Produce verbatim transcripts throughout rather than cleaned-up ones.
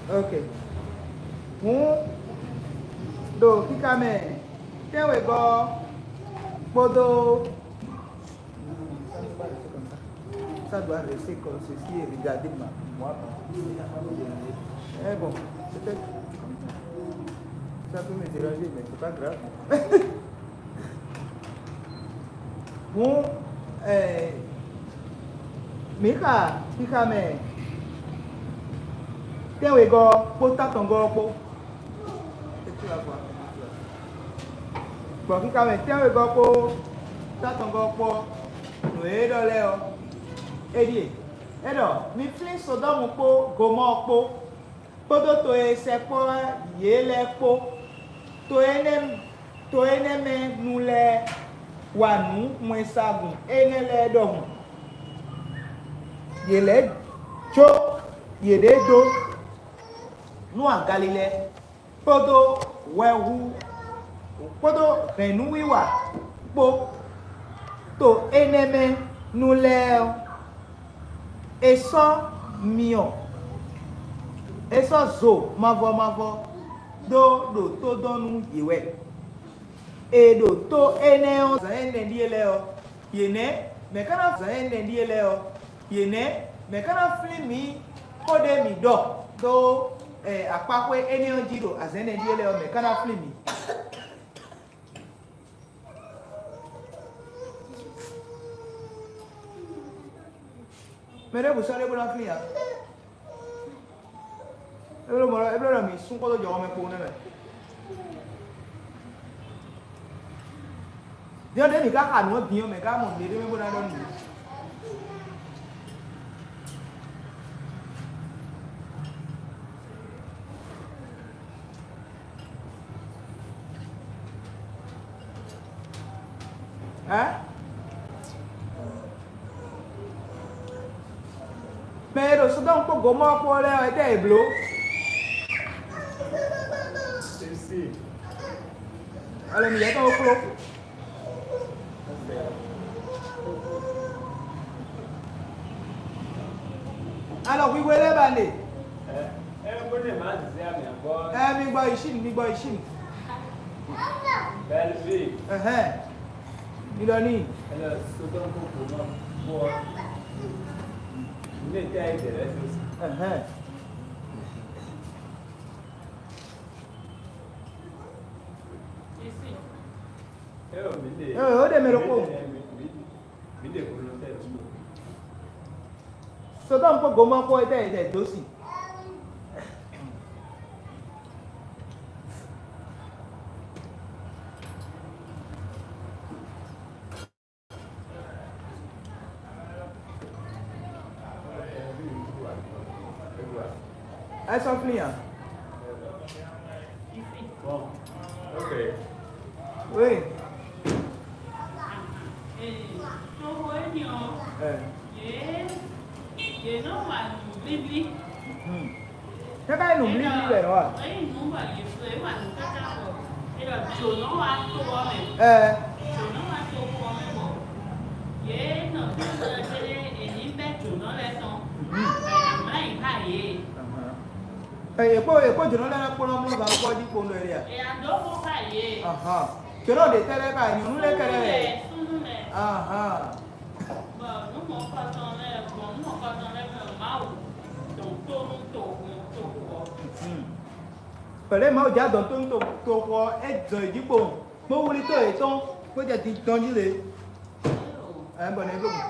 Ok. Hǔn ɖo kíká mɛ tɛ́nwegɔ́ kpódó ça doit rester comme ceci et regarder ma moi. Eh bon, peut-être ça peut me déranger, mais c'est pas grave. Hǔn eh, mǐ xa xixa mɛ tɛ́nwegɔ́ kpó tántɔngɔ́ kpó. Gbɔn xixa mɛ tɛ́nwegɔ́ kpó tántɔngɔ́ kpó nǔ e é ɖɔ lɛ́ɛ ɔ́, é ɖíe: é ɖɔ: Mi flín Sodɔ́mu kpó Gomɔ́ɔ kpó, kpódó to e sɛkpɔ́ yě lɛ́ɛ kpó. To énɛ́ to énɛ́ mɛ nu lɛ́ɛ wa nǔ wɛnsagun énɛ́ lɛ́ɛ ɖɔhun; yě lɛ́ jó yěɖée dó nú agalilɛ kpódó hwɛhu kpódó hɛ̌nnúwiwa kpó. To énɛ́ mɛ nu lɛ́ɛ ɔ́, è sɔ́ myɔ, è sɔ́ zo mavɔ mavɔ dó ɖo tó dɔn nú yě wɛ. È ɖo tó énɛ́ ɔ́ zǎn énɛ́ ɖíe lɛ́ɛ ɔ́, yě nɛ́ mɛ̌ ka ná zǎn énɛ́ ɖíe lɛ́ɛ ɔ́, yě nɛ́ mɛ̌ ka ná flín mǐ xó ɖé mǐ ɖɔ dó akpáxwé énɛ́ ɔ́ jí ɖo azǎn énɛ́ ɖíe lɛ́ɛ ɔ́, mɛ̌ ka ná flín mǐ? Mɛ ɖěbǔ sɔ́ ɖé bó ná flín ǎ. É bló mɔ̌ é bló ɖɔ mǐ sún xó dó jɔhɔn mɛ kpowun nɛ́ mɛ. Din ɔ́, ɖěe mǐ ka xa nǔ ɔ́ din ɔ́, mɛ̌ ka mɔ nǔɖé ɖé mɛ bó ná ɖɔ nǔ? Hɛ̌? Mɛ e ɖo Sodɔ́mu kpó Gomɔ́ɔ kpó lɛ́ɛ ɔ́, étɛ́ yě bló? Alɔ mi yɛtɔn ko kló. Alɔ hwihwe lɛ́ɛ ba le. Ɛ, mi gbɔ yi Chine, mi gbɔ yi Chine. Bɛlvi. Ɛhɛn. Mi ɖɔ n'i. Ɛlɔ Sodɔmu kpó Gomɔ́ɔ kpó ɔ́, nǔ e tɛ́ yě ɖe lɛ́ɛ dó sí. Ɛhɛn. Eo, mi ɖe. Eo, o ɖe mɛ ɖokpó. Mi ɖe, mi, mi, mi ɖe volontaire ɖokpó. Sodɔmu kpó Gomɔ́ɔ kpó étɛ́ yě dó si? Ɛ sɔ́ flín a? Bon, ok. Oui. Toxo énɛ́ ɔ́, ɛ, yě, yě nɔ wa nǔ víví. Hmm. Káká nyí nǔmlíví wɛ nɔ wa? Ényí nǔ bɔ yě fló, é wa nǔ káká bɔ é ɖɔ jǒnɔ wá to ɔ́ mɛ. Ɛ. Jǒnɔ wá to ɔ́ mɛ bɔ yě nɔ bí sɔ́ céɖé è ní bɛ́ jǒnɔ lɛ́ɛ tɔn. Mhm. Bɔ è nǎ mlá yě xá yě. Ahán. Ɛ, yě kpó, yě kpó jǒnɔ lɛ́ɛ kpó nɔ mlɔ́ gǎn kpɔ́ jí kpowun ɖɔ é ɖe a? È nǎ dó xó xá yě. Ahán. Jǒnɔ ɖě tɛ́ lɛ́ɛ ka nyɔ̌nu lɛ́ɛ kɛ́ɖɛ́ wɛ? Súnnu lɛ́ɛ, súnnu lɛ́ɛ. Ahán. Bɔ nǔ mɔ̌kɔtɔn lɛ́ɛ, gbɔn nǔ mɔ̌kɔtɔn lɛ́ɛ mɛ ɔ́, Mawu dɔn tó nú toxo, toxo ɔ́. Hmm. Pɛlɛ Mawu jɛ adɔn tó nú to- toxo ɔ́, é dɔn yě jí kpowun, bó wlí tó yětɔn, bó jɛ dindɔn jí lě. Ɛ, bɔ nɛ̌ bló mɔ?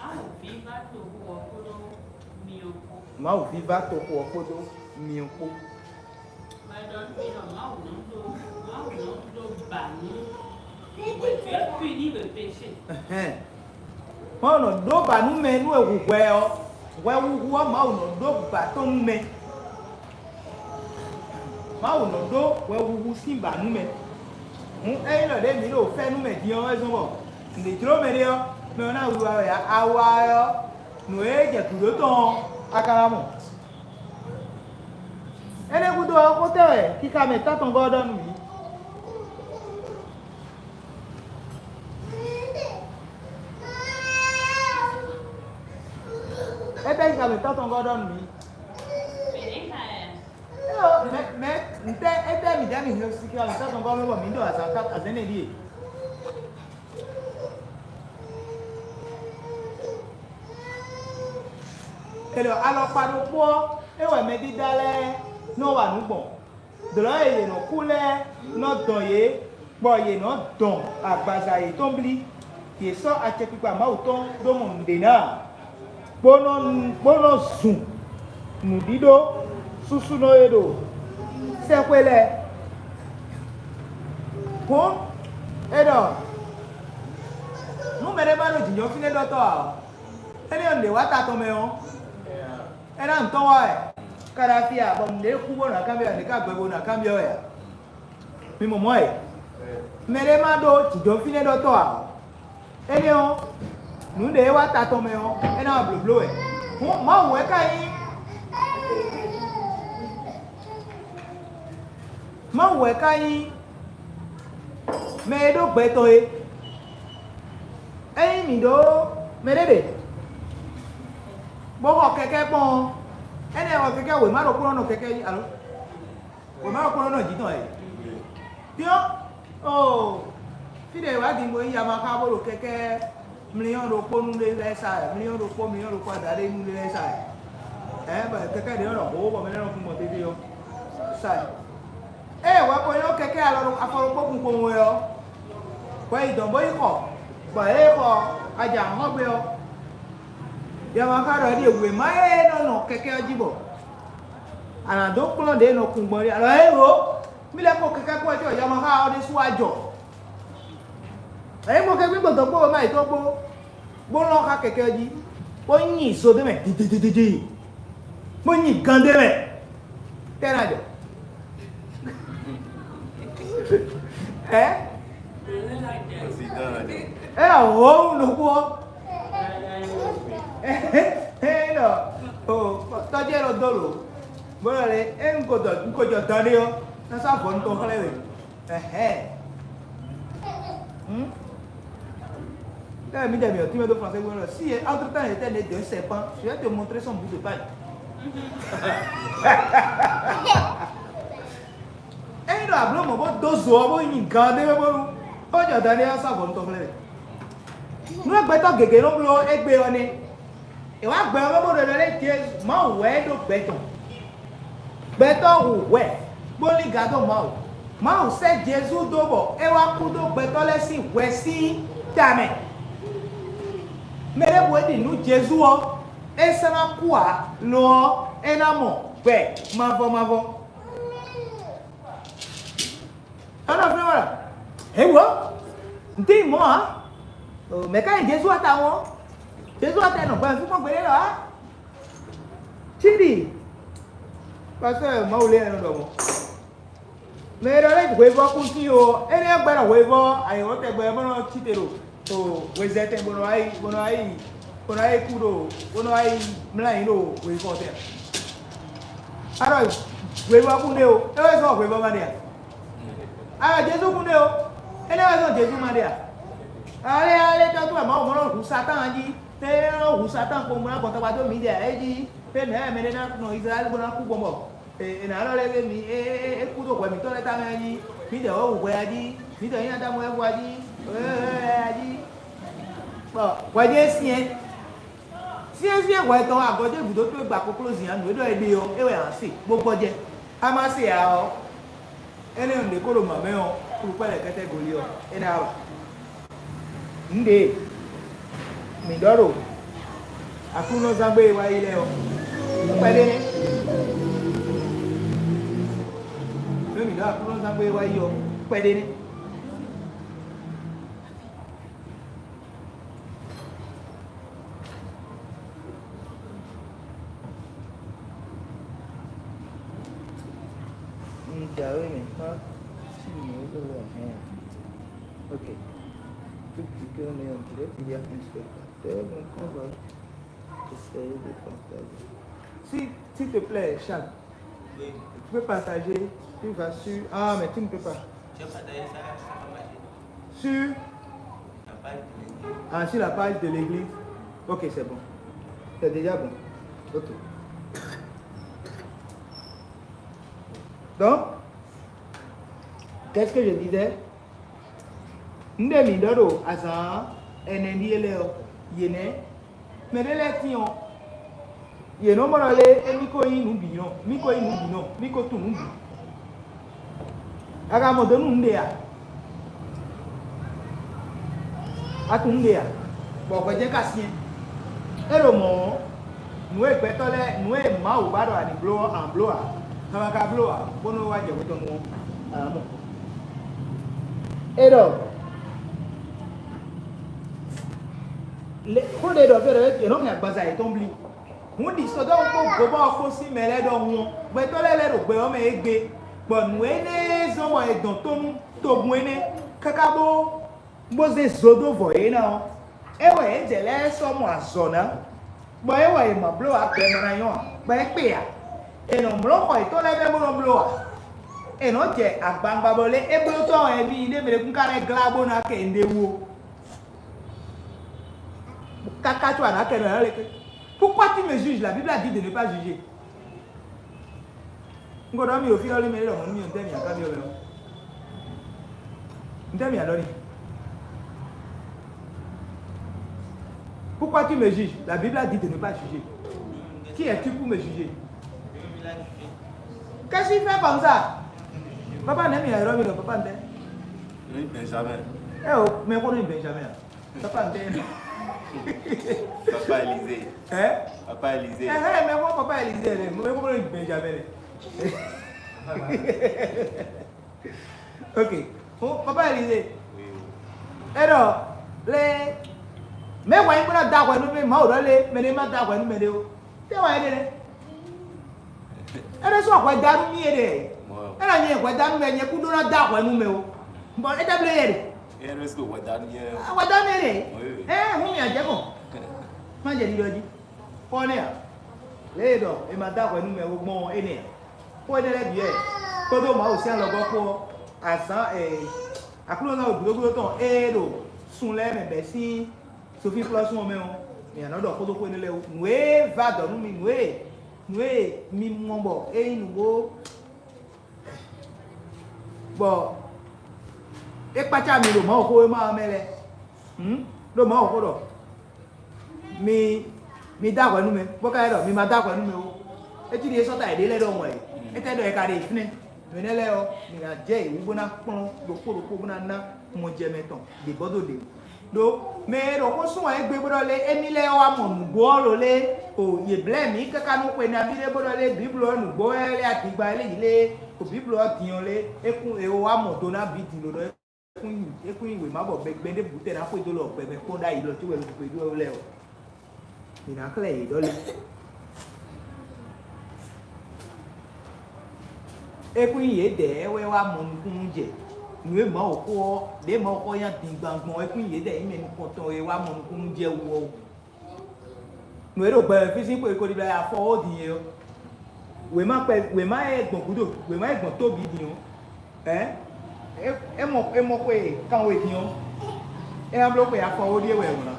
Mawu ví vá toxo ɔ́ kpódó myɔ kpó. Mawu ví vá toxo ɔ́ kpódó myɔ kpó. Wɛ ɖɔ nú mi ɖɔ Mawu nɔ ɖó, Mawu nɔ ɖó ba nú, wɛ tu es puni le péché. Ɛhɛn. Mawu nɔ ɖó ba nú mɛ nú è hu hwɛ ɔ́. Hwɛhuhu ɔ́, Mawu nɔ ɖó ba tɔn nú mɛ. Mawu nɔ ɖó hwɛhuhu sín ba nú mɛ. Hǔn ényí ɖɔ ɖěe mǐ ɖo fɛ́nú mɛ din ɔ́ wɛ zɔ́n bɔ nǔ e jló mɛɖé ɔ́, mɛ ɔ́ ná wiwa wɛ ǎ. Awa ɔ́, nǔ e jɛ gǔdo tɔn ɔ́, a ka ná mɔ. Énɛ́ gúdo ɔ́, xó tɛ́ wɛ xixa mɛ tántɔngɔ́ ɔ́ ɖɔ nú mǐ? Étɛ́ xixa mɛ tántɔngɔ́ ɔ́ ɖɔ nú mǐ? Nyɛ sikla mǐtɔn tɔn gɔ́ mɛ bɔ mǐ ɖo azǎn azɛ̌n nɛ́ ɖíe. È ɖɔ alɔkpa ɖokpó ɔ́, é wɛ mɛdídá lɛ́ɛ nɔ wa nǔ gbɔn. Dlɔ̌ e yě nɔ kú lɛ́ɛ nɔ dɔn yě, bɔ yě nɔ dɔn agbaza yětɔn blí. Yě sɔ́ acɛkpikpa Mawu tɔn ɖó mɔ nǔɖé ná ǎ, bó nɔ bó nɔ zun nǔɖíɖó súsúnɔ e ɖo sɛ́xwé lɛ́ɛ. Hǔn é ɖɔ nú mɛɖé ma ɖo jǐnjɔ́n fínɛ́ ɖɔtɔ́ ǎ ɔ́, énɛ́ ɔ́ nǔɖé wá ta tɔn mɛ ɔ́, é ná nǔ tɔn wa wɛ. Kaɖafi a bɔ nǔɖé kú bó ná kanbyɔ́ wɛ, nǔɖé ka gbɛ bó ná kanbyɔ́ wɛ ǎ. Mi mɔ mɔ̌ e? Mɛɖé ma ɖó jǐjɔ́n fínɛ́ ɖɔtɔ́ ǎ ɔ́, énɛ́ ɔ́, nǔɖé e wá ta tɔn mɛ ɔ́, é ná wa blǒbló wɛ. Hǔn Mawu wɛ ka nyí Mawu wɛ ka nyí mɛ e ɖó gbɛ tɔn é. Ényí mǐ ɖó mɛɖé ɖe, bó xɔ kɛkɛ́ kpɔ́n ɔ́, énɛ́ xɔ kɛkɛ́ wěma ɖokpónɔ nɔ kɛkɛ́ jí alo? Wěma ɖokpónɔ nɔ jǐ tɔn ɛ. Diɔ, oo, fí ɖě wá din bó yí Yamaha bó ɖo kɛkɛ́ mlíɔ́n ɖokpó nú ɖé lɛ́ɛ sa wɛ, mlíɔ́n ɖokpó, mlíɔ́n ɖokpó adaɖé nú ɖé lɛ́ɛ sa wɛ. Ɛ̌ bɔ kɛkɛ́ ɖě nɔ hǒ bɔ mɛ lɛ́ɛ nɔ kún gbɔn tete ɔ́, sa wɛ. Ée hwɛ ko nyɔ́ kɛkɛ́ alɔ afɔ ɖokpó kun kpowun wɛ ɔ́, hwɛ yi dɔ̌n bó yi xɔ, bɔ yě xɔ aja hlɔ́gbe ɔ́, Yamaha ɖɔ é ɖíe wěma e nɔ nɔ kɛkɛ́ ɔ́ jí bɔ a nǎ dó kplɔ́n ɖě e nɔ kun gbɔn é alɔ é wo mí lɛ́ kó kɛkɛ́ kó wɛ cí Yamaha ɔ́ ɖésú wá jɔ. Ě mɔ kɛkɛ́ gbé dɔ̌n kpó wěma yětɔn kpó, bó lɔn xá kɛkɛ́ ɔ́ jí, bó nyi zo ɖé mɛ dididididi, bó nyi gan ɖé mɛ. Tɛ́ ná jɔ? Ɛ? Ɛ hǒ ɖokpó ɔ́. Ɛ nɔ o tɔ́jú ɛ nɔ dó lò. Bó nɔ lé é un ko dɔ un ko jɔ dan ɖé ɔ́, ná sá vɔ̌ un tɔn xlɛ́ we. Ɛhɛn. Hmm? Là, mi dit, mais tu mets de français, oui, alors, si entre-temps il était né d'un serpent, je vais te montrer son bout de paille. Ényí ɖo abló mɔ̌ bó dó zo ɔ́ bó nyi gan ɖé bónú ó jɔ dan ɖé ɔ́ sɔ́ vɔ̌ nú tɔn xlɛ́ mɛ. Nú gbɛtɔ́ gěgé nɔ bló égbé ɔ́ nɛ́. È wǎ gbɛ ɔ́ bó ɖɔ ɖɔ lé Jezu Mawu wɛ é ɖó gbɛ tɔn. Gbɛtɔ́ hu hwɛ bó lín ga dó Mawu. Mawu sɛ́ Jezu dó bɔ é wá kú dó gbɛtɔ́ lɛ́ɛ sín hwɛ sín ta mɛ. Mɛ ɖěbǔ e ɖi nǔ Jezu ɔ́, é sɛ́ ná kú ǎ, lo ɔ́, é ná mɔ gbɛ mavɔ mavɔ. Ɔ́ nɔ fínɛ́ wɛ ɖɔ: "Hěwú ɔ́, ntɛ́ mɔ̌ ǎ, mɛ̌ ká nyí Jezu atawun ɔ́? Jezu atɛ nɔ gbɛ fí kpɔ́n gbeɖé lɔ ǎ." Cíɖi pastɔ́ Mawu lɛ́ɛ nɔ ɖɔ mɔ̌. Mɛ e ɖɔ lɛ́ hweyivɔ́ kún tín o, énɛ́ gbɛ́ ɖɔ hweyivɔ́ ayǐhɔ́ngbe tɛgbɛ bó nɔ cí te ɖo hwezɛtɛn bó nɔ wá yi bó nɔ wá yi bó nɔ wá yi kú ɖo bó nɔ wá yi mlá yǐ ɖo hweyivɔ́ tɛn. A ɖɔ hweyivɔ́ kún ɖe o, é wɛ zɔ́n hweyivɔ́ ma ɖe a? A ɖɔ Jezu kún ɖe o, énɛ́ wɛ zɔ́n Jezu ma ɖe a? Ale ale tɔ́ tó wɛ Mawu mɔ nɔ hu Satáan jí, é nɔ hu Satáan kpowun bó ná gbɔn tɔkpa dó mǐdɛɛ jí, é nɛ̌ wɛ mɛɖé ná nɔ Izlayɛ́li bó ná kú gbɔn bɔ È nǎ ɖɔ lɛ́ ɖé mi é kú ɖo hwɛ mǐtɔn lɛ́ɛ tamɛ jí, mǐdɛɛ wɛ hu hwɛ jí, mǐdɛɛ nyí Adámu wɛ hu jí, jí. Bɔ hwɛ jí é syɛ́n. Syɛ́nsyɛ́n hwɛ tɔn agɔjé gǔdo towe gba koklózin ǎ, nǔ e ɖɔ è ɖe ɔ́, é wɛ ǎ se, bó gbɔjɛ. A ma se ǎ ɔ́, énɛ́ nǔɖé ko ɖo mǎ mɛ ɔ́, kplɔ́nkpɛ́ lɛ̌kɛ́tɛ́ goli ɔ́, é ná wa. Nǔɖé mǐ ɖɔ ɖo aklúnɔzángbe e wá yi lɛ́ɛ ɔ́, kpɛɖé nɛ́. Nǔ e mǐ ɖɔ aklúnɔzángbe e wá yi ɔ́, kpɛɖé nɛ́. Un jǎwe mɛ kpán sí nǔ e ɖo wɛ hɛn ǎ. Ok. Tout ce qu'on est en direct, il y a un spectateur, donc on va essayer de partager. Si, s'il te plaît, Charles, oui, tu peux partager, tu vas sur... Ah, mais tu ne peux pas. Tu as partagé ça, ça va marcher. Sur... La page de l'église. Ah, sur la page de l'église. Ok, c'est bon. C'est déjà bon. Ok. Donc, Qu'est-ce que je disais? Un ɖe mǐ ɖɔ ɖo azǎn ɛnɛ ɖíe lɛ́ɛ ɔ́, yě nɛ́ mɛ ɖé lɛ́ɛ tín ɔ́, yě nɔ mɔ ɖɔ lé émí ko nyí nǔ bǐ nɔ, mí ko nyí nǔ bǐ nɔ, mí ko tunwun nǔ bǐ. A ka mɔ dó nú nǔɖé a? A tunwun nǔɖé a? Bɔ hwɛjɛ́ ka syɛ́n. É ɖo mɔ̌ ɔ́, nǔ e gbɛtɔ́ lɛ́ɛ, nǔ e Mawu ba ɖɔ a nǐ bló ɔ́, a nǎ bló ǎ. A ma ka bló ǎ, bónú é wá jɛ hwetɔnu ɔ́, a nǎ mɔ. É ɖɔ xó ɖé ɖɔ fí ɖɔ é nɔ hɛn agbaza yětɔn blí. Hǔn ɖi Sodɔ́mu kpó Gomɔ́ɔ kpó sín mɛ lɛ́ɛ ɖɔhun ɔ́, gbɛtɔ́ lɛ́ɛ lɛ́ ɖo gbɛ ɔ́ mɛ égbé, bɔ nǔ énɛ́ e zɔ́n bɔ è dɔn tó nú togun énɛ́ káká bó bó zé zo dó vɔ̌ é ná ɔ́, é wɛ yě jɛ lɛ́ɛ sɔ́ mɔ azɔ̌ ná, bɔ é wɛ è ma bló ǎ, gbɛ ma ná nyɔ́ ǎ, bɔ é kpe ǎ. È nɔ mlɔ́ xɔ yětɔn lɛ́ɛ mɛ bó nɔ bló ǎ. È nɔ́ jɛ agbawungba bɔ lé é bló tɔ́ wɛ mi ɖé mɛ ɖé kún ka lɛ́ glá bó ná kɛ nɖé wú ó. Káká có àná kɛ nɔ ɛ lé ké. Pourquoi tu me juges? La Bible a dit de ne pas juger. Un ko ɖɔ mi ɖo fí ɔ́ lé mɛ ɖé ɖɔ mɔ̌ nú mi ɔ́, ntɛ́ mi aká mi ɔ́ mɛ ɔ́? Ntɛ́ mi aɖɔ ni? Pourquoi tu me juges? La Bible a dit de ne pas juger. Qui es-tu pour me juger? Qu'est-ce qu'il fait comme ça? Papa nɛ́ mi aɖɔ mi ɖɔ papa ntɛ́? Oui, Benjamin. Eh oh, mais qu'on est Benjamin. Papa ntɛ́? Papa Élisée. Hein? Papa Élisée. Eh, eh, mais bon, papa Élisée, mais bon, Benjamin. Ok. Bon, papa Élisée. Oui. Ɛ ɖɔ lé mɛ wá nyí bó ná da hwɛ nú mɛ Mawu ɖɔ lé mɛ ɖé má da hwɛ nú mɛ ɖé ó. Tɛ wá yé ɖe lɛ. Ɛ ɖe sɔ hwɛ da nú mí yé ɖe. Ɛ ɖɔ nyɛ hwɛ da nú mɛ nyɛ kú ɖó ná da hwɛ nú mɛ ó. Bɔ é tɛ blé yé ɖe. Ɛ ɖe sɔ hwɛ da nú yé. Hwɛ da nú yé ɖe. Ɛ hún mi àjẹkùn. Má jẹ ɖiɖɔ jí. Xɔ énɛ́ ǎ. Lě e ɖɔ è ma dó ahwɛ nú mɛ ó gbɔn ɔ́, énɛ́ ǎ. Xó énɛ́ lɛ́ɛ bǐ wɛ kpódó Mawu sín alɔgɔ́ kpó ɔ́, azǎn e Aklúnɔ ná ɖo gǔdógúdó tɔn ée ɖo sun lɛ́ɛ mɛ bɛ̌ sín sofíxlɔ́sún ɔ́ mɛ ɔ́, mǐ nǎ nɔ ɖɔ xó dó xó énɛ́ lɛ́ɛ wú. Nǔ e va dɔ̌ nú mi, nǔ e nǔ e mi mɔ bɔ é nyí nǔgbó bɔ é kpácá mi ɖo Mawuxówéma ɔ́ mɛ lɛ́ɛ. Hǔn ɖo Mawuxó ɖɔ mi mi dó ahwɛ nú mɛ, bó ka lɛ́ ɖɔ mi ma dó ahwɛ nú mɛ ó. É cí ɖi é sɔ́ ta yěɖée lɛ́ɛ ɖɔhun wɛ é. Étɛ́ ɖɔ è ka ɖe fínɛ́? Mɛ énɛ́ lɛ́ɛ ɔ́, mi ná jɛ yě wú bó ná kplɔ́n ɖokpó ɖokpó bó ná ná mɔjɛmɛ tɔn ɖě bɔ́ dó ɖě wú. Ɖó mɛ e ɖo xó sú wɛ égbé bó ɖɔ lé émí lɛ́ɛ wá mɔ nǔgbó ɔ́ lo lé, o yě blɛ́ mǐ káká nú xwe nabí ɖé bó ɖɔ lé Bǐblu ɔ́ nǔgbó wɛ lɛ́ adigba lé yǐ lé, o Bǐblu ɔ́ din ɔ́ lé, é kún è wá mɔ do ná bǐ din lo ɖɔ é kún nyi é kún nyi wěma bɔ gbɛgbɛ ɖěbǔ tɛ ná xwedó lɔ gbɛmɛ kpɔ́n ɖ'ayǐ lɔ tí wɛ ló xwedó lɛ́ɛ ɔ́. Mǐ ná xlɛ́ yě ɖɔ lé. É kún nyí yědɛɛ wɛ wá mɔ nukúnnú jɛ nǔ e Mawu xó ɔ́, ɖě Mawu xó nyá dingban gbɔn é kún nyí yědɛɛ nyí mɛ nukɔntɔn e wá mɔ nukúnnú jɛ wú ɔ́. Nǔ e ɖo gbɛ fí sín xwe ko ɖibla afɔ ó din é ɔ́, wěma kpɛ wěma e gbɔn gǔdo wěma e gbɔn tóbǐ din ɔ́, ɛ é mɔ é mɔ xwe kanwe din ɔ́, é ná bló xwe afɔ ó ɖíe wɛ wlǎn.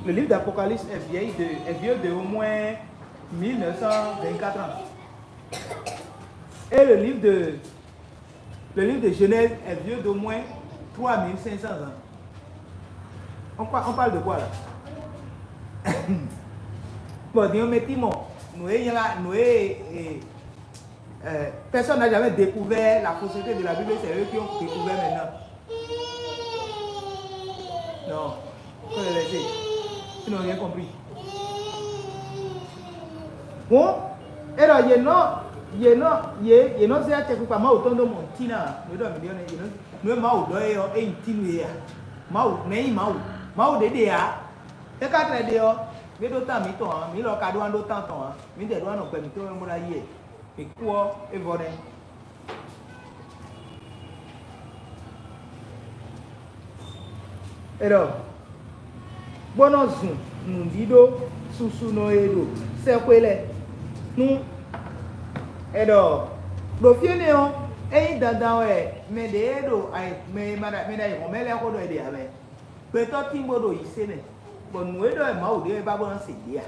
Le livre d'Apocalypse est vieil de est vieux de au moins mille neuf cent vingt-quatre ans. Et le livre de le livre de Genèse est vieux d'au moins trois mille cinq cents ans. On, parle- on parle de quoi là? Bon, Dieu me dit, bon, Noé, il y a là, Noé, et, euh, personne n'a jamais découvert la fausseté de la Bible, c'est eux qui ont découvert maintenant. Non. Faut le laisser. Ils n'ont rien compris. Bon, alors, il y a non, il y a non, il y a non, c'est à tes copains, moi, autant de mon tina, nous donne, il y a non, nous, moi, on doit, et une tinu, et moi, on est, moi, moi, on est, et quatre, et dehors, mais d'autant, mi ton, mi lo cadeau, en d'autant, ton, mi des doigts, non, pas, mi ton, mon aïe, et quoi, et voilà. È ɖɔ bó nɔ zun nǔɖíɖó susunɔ e ɖo sɛxwé lɛ́ɛ nú è ɖɔ ɖo fí énɛ́ ɔ́, ényí dandan wɛ mɛ ɖě e ɖo mɛ e ma ɖo mɛ ɖo ayǐhɔ́ngbe lɛ́ɛ xó ɖɔ è ɖe ǎ mɛ, gbɛtɔ́ tín bó ɖo yi se mɛ, bɔ nǔ e ɖɔ wɛ Mawu ɖe wɛ ba bó ná se ɖě ǎ.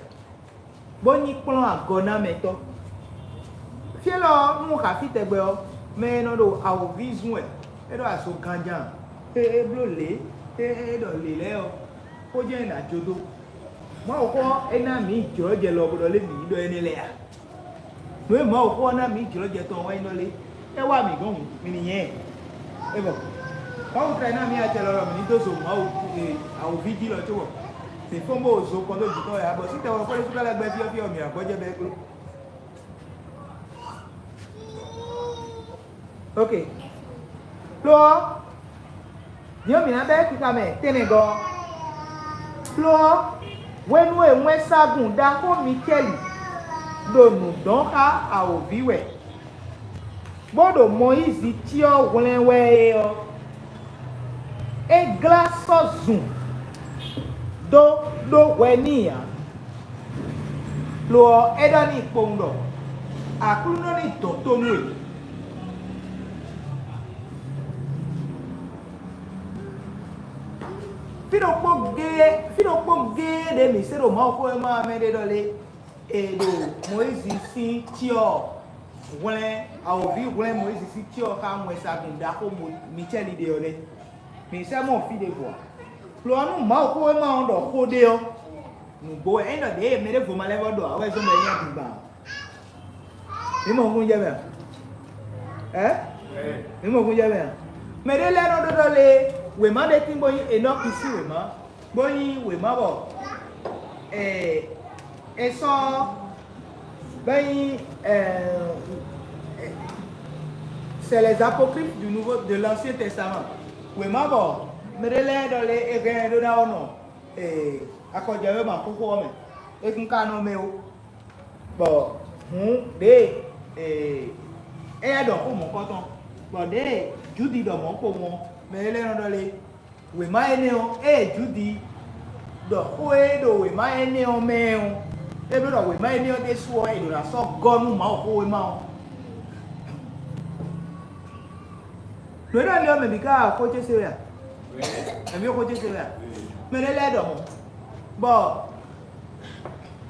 Bó nyí kplɔ́n agɔnámɛtɔ́. Fí élɔ́ ɔ́, nú un xa fí tɛgbɛ ɔ́, Mɛ e nɔ ɖo awǒvi zun wɛ, é ɖo azo ganjan, é é bló lě, é é ɖɔ lě lɛ́ɛ ɔ́, xó jɛ́n è nǎ jó dó. Mawuxó ɔ́, é ná mǐ jlɔ́jɛ lɔ bó ɖɔ lé mǐ yi ɖɔ énɛ́ lɛ́ɛ a? Nǔ e Mawuxó ɔ́ ná mǐ jlɔ́jɛ tɔn wɛ nyí ɖɔ lé, é wá mǐ gɔ́n hǔn, mi ní nyɛ ɛ. É bɔ Mawu tlɛ ná mǐ acɛ lɔ ɖɔ mǐ ní dó zo Mawu e, awǒvi jí lɔ cóbɔ mǐ fɔ́n bó zo kɔn dó jǐ tɔn wɛ ǎ, bɔ sí tɛwɔ xwé ɖésú ka lɛ́ gbɛ́ fyɔ́fyɔ́ mǐ wǎ gbɔjɛ́ bɛ́ gló. Ok. Lo ɔ́, din ɔ́ mǐ ná bɛ́ xixa mɛ tɛ́nnɛgɔ́. Lo ɔ́, hwenu e wɛnsagun ɖaxó Micɛ́li ɖo nǔ dɔn xá awǒvi wɛ, bó ɖo Mɔyízi cyɔ hwlɛ́n wɛ é ɔ́, é glá sɔ́ zun dó ɖó hwɛ n'i ǎ. Lo ɔ́, é ɖɔ n'i kpowun ɖɔ: Aklúnɔ ní dɔn tó nú we. Fí ɖokpó géé, fí ɖokpó géé ɖě mǐ se ɖo Mawuxówéma ɔ́ mɛ ɖé ɖɔ lé, è ɖo Mɔyízi sín cyɔ hwlɛ́n, awǒvi hwlɛ́n Mɔyízi sín cyɔ xá wɛnsagun ɖaxó Mo- Micɛ́li ɖe ɔ́ nɛ́. Mǐ sɛ́ mɔ fí ɖěvo ǎ. Lo ɔ́, nú Mawuxówéma ɔ́ ɖɔ xó ɖé ɔ́, nǔgbó wɛ. Ényí ɖɔ ɖěe mɛ ɖěvo ma lɛ́ vɔ ɖɔ ǎ wɛ zɔ́n bɔ é nyí adigba ǎ. Mǐ mɔ nukúnnú jɛ mɛ a? Ɛ? Mǐ mɔ nukúnnú jɛ mɛ a? Mɛ ɖé lɛ́ɛ nɔ ɖó ɖɔ lé wěma ɖé tín bó nyí Enɔ́ki sín wěma, bó nyí wěma bɔ è è sɔ́ bó nyí c'est les apocryphes du nouveau, de l'ancien testament. Wěma bɔ mɛ ɖé lɛ́ɛ ɖɔ lé è hɛn ɛ ɖó ná ɔ́ nɔ akɔjɛwéma xóxó ɔ́ mɛ, é kún ka nɔ mɛ ó. Bɔ hǔn ɖěe éyɛ́ ɖɔ xó mɔ̌kɔtɔn, bɔ ɖěe Judi ɖɔ mɔ̌ kpowun ɔ́, mɛ é lɛ́ nɔ ɖɔ lé wěma énɛ́ ɔ́, ée Judi ɖɔ xó e ɖo wěma énɛ́ ɔ́ mɛ ɔ́, é bló ɖɔ wěma énɛ́ ɔ́ ɖésú ɔ́, è ɖǒ ná sɔ́ gɔ́ nú Mawuxówéma ɔ́. Nǔ e ɖɔ lé ɔ́, mɛ bǐ ká xó ce se wɛ a? Ɛmí xó ce se wɛ a? Mɛ ɖé lɛ́ɛ ɖɔ mɔ̌, bɔ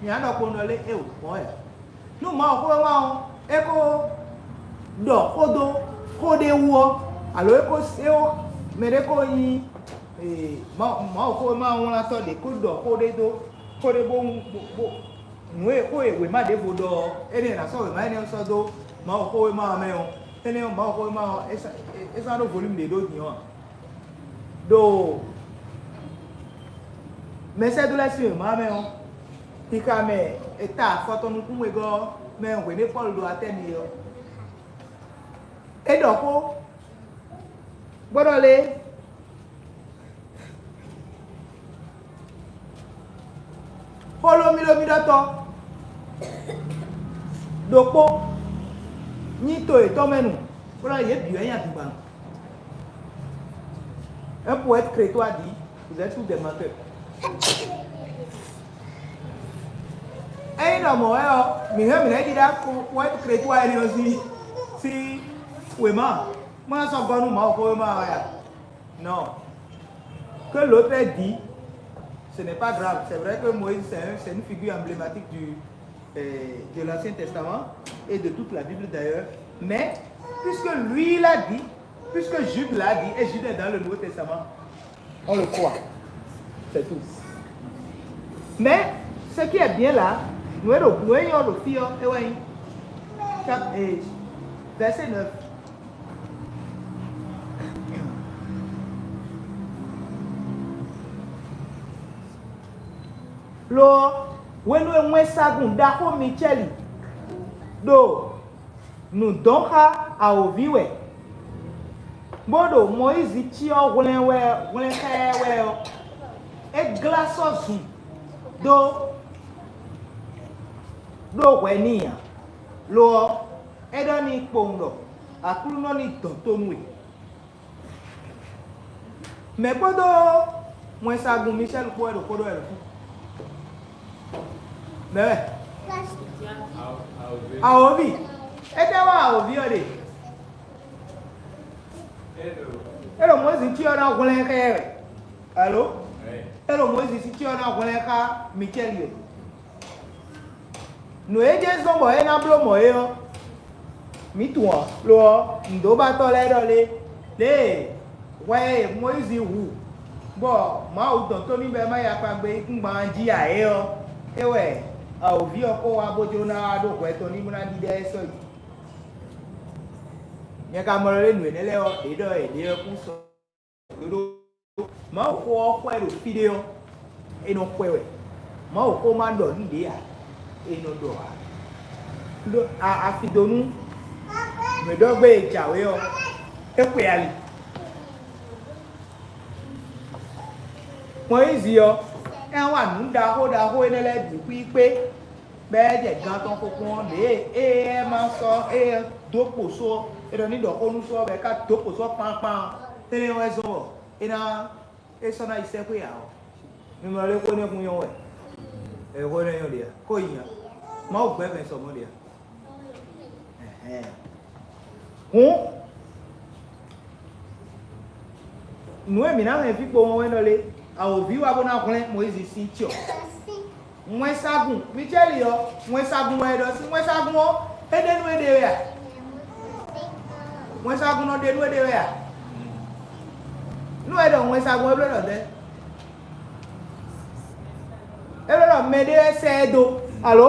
nyɛ ɖɔ kpowun ɖɔ lé é wǒ gbɔn wɛ. Nú Mawuxówéma ɔ́, é ko ɖɔ xó dó xó ɖé wú ɔ́, alo é ko é ko mɛ ɖé ko nyí Mawuxówéma ɔ́ wlán sɔ́ ɖě ko ɖɔ xó ɖé dó xó ɖé bó bó nǔ e xó e wěma ɖěvo ɖɔ ɔ́, énɛ́ è nǎ sɔ́ wěma énɛ́ ɔ́ sɔ́ dó Mawuxówéma ɔ́ mɛ ɔ́, énɛ́ ɔ́ Mawuxówéma ɔ́ é sɔ́ ɖó volume ɖě ɖó din ɔ́ ǎ. Ɖo mɛsɛ́dó lɛ́ɛ sín wěma mɛ ɔ́, xixa mɛ è ta afɔ tɔn nukún wegɔ́ ɔ́ mɛ hwenu e Pɔ́lu ɖo Atɛ́ni é ɔ́, é ɖɔ xó bó ɖɔ lé xó lómílómí ɖɔtɔ́ ɖokpó nyí to yětɔn mɛ nu, bó ɖɔ yě bǐ wɛ nyí adǐgbannɔ. Un poète crétois dit, vous êtes tous des menteurs. Ényí ɖɔ mɔ̌ wɛ ɔ́, mǐ hɛn mǐ lɛ́ ɖíɖá poète crétois énɛ́ ɔ́ sín sín wěma, má sɔ́ gɔ́ nú Mawuxówéma ɔ́ wɛ a? Non. Que l'autre ait dit, ce n'est pas grave. C'est vrai que Moïse, c'est un- c'est une figure emblématique du, euh, de l'Ancien Testament et de toute la Bible d'ailleurs. Mais, puisque lui l'a dit, puisque Jude l'a dit, et Jude est dans le Nouveau Testament, on le croit. C'est tout. Mais, ce qui est bien là, nǔ e ɖo nǔ e nyɔ́ ɖo fí ɔ́, é wɛ nyí cap- eh, verset neuf. Lo ɔ́, hwenu e wɛnsagun ɖaxó Micɛ́li ɖo nǔ dɔn xá awǒvi wɛ, bó ɖo Mɔyízi cyɔ hwlɛ́n wɛ hwlɛ́n xá ɛ wɛ ɔ́, é glá sɔ́ zun dó ɖó hwɛ n'i ǎ. Lo ɔ́, é ɖɔ n'i kpowun ɖɔ: Aklúnɔ ní dɔn tó nú we. Mɛ̌ kpódó wɛnsagun Micɛ́lu kpó wɛ ɖo xó ɖɔ wɛ ɖo fí? Mɛ̌ wɛ? Awǒvi. Étɛ́ wá awǒvi ɔ́ ɖe? É ɖo Mɔyízi cyɔ ná hwlɛ́n xá ɛ wɛ. Alo? É ɖo Mɔyízi cyɔ ná hwlɛ́n xá Micɛ́li wɛ. Nǔ e jɛ́n zɔ́n bɔ é ná bló mɔ̌ é ɔ́, Mǐ tunwun ɔ́, lo ɔ́, nǔɖobatɔ́ lɛ́ɛ ɖɔ lé, lě e hwɛ e Mɔyízi hu bɔ Mawu dɔn tó n'i bɔ é má yi akpagbe yíkúngban jí ǎ é ɔ́, é wɛ awǒvi ɔ́ ko wá bó jló ná wá ɖó hwɛ tɔn ní bó ná ɖiɖɛ ɛ sɔ́ yi. Nyɛ ka mɔ ɖɔ lé nǔ énɛ́ lɛ́ɛ ɔ́, è ɖɔ è ɖe ɔ́ kún sɔ ɖó Mawu xó ɔ́ xwɛ ɖo fí ɖé ɔ́, è nɔ xwɛ wɛ. Mawu xó ma ɖɔ nǔɖé ǎ, è nɔ ɖɔ ǎ. Ɖó afidonu nǔɖɔgbé e jǎwe ɔ́, é xwe ali. Mɔyízi ɔ́, é wa nǔ ɖaxó ɖaxó énɛ́ lɛ́ɛ bǐ xwíí kpé, bɔ é jɛ gan tɔn xokplɔ́n ɖě e é ma sɔ́ é dó kpo só ɔ́, é ɖɔ ní ɖɔ xó nú só ɔ́, bɔ é ka dó kpo só ɔ́ kpánkpán ɔ́, énɛ́ wɛ zɔ́n bɔ é ná é sɔ́ ná yi sɛ́xwé ǎ ɔ́, mi mɔ lé xó énɛ́ kun nyɔ́ wɛ? Ɛ xó énɛ́ nyɔ́ ɖe ǎ, kó yi nya. Mawu gbɛ́ mɛ sɔ mɔ̌ ɖe ǎ. Hǔn nǔ e mǐ ná hɛn fí kpowun wɛ nɔ lé, awǒvi wá bó ná hwlɛ́n Mɔyízi sín cyɔ. Wɛnsagun, Micɛ́li ɔ́, wɛnsagun wɛ é ɖɔ sín wɛnsagun ɔ́, é ɖe nú éɖée wɛ a? Wɛnsagun nɔ ɖe nú éɖée wɛ a? Nú é ɖɔ wɛnsagun é bló ɖɔ dɛ́? É bló ɖɔ mɛɖé wɛ sɛ ɛ dó. Alo?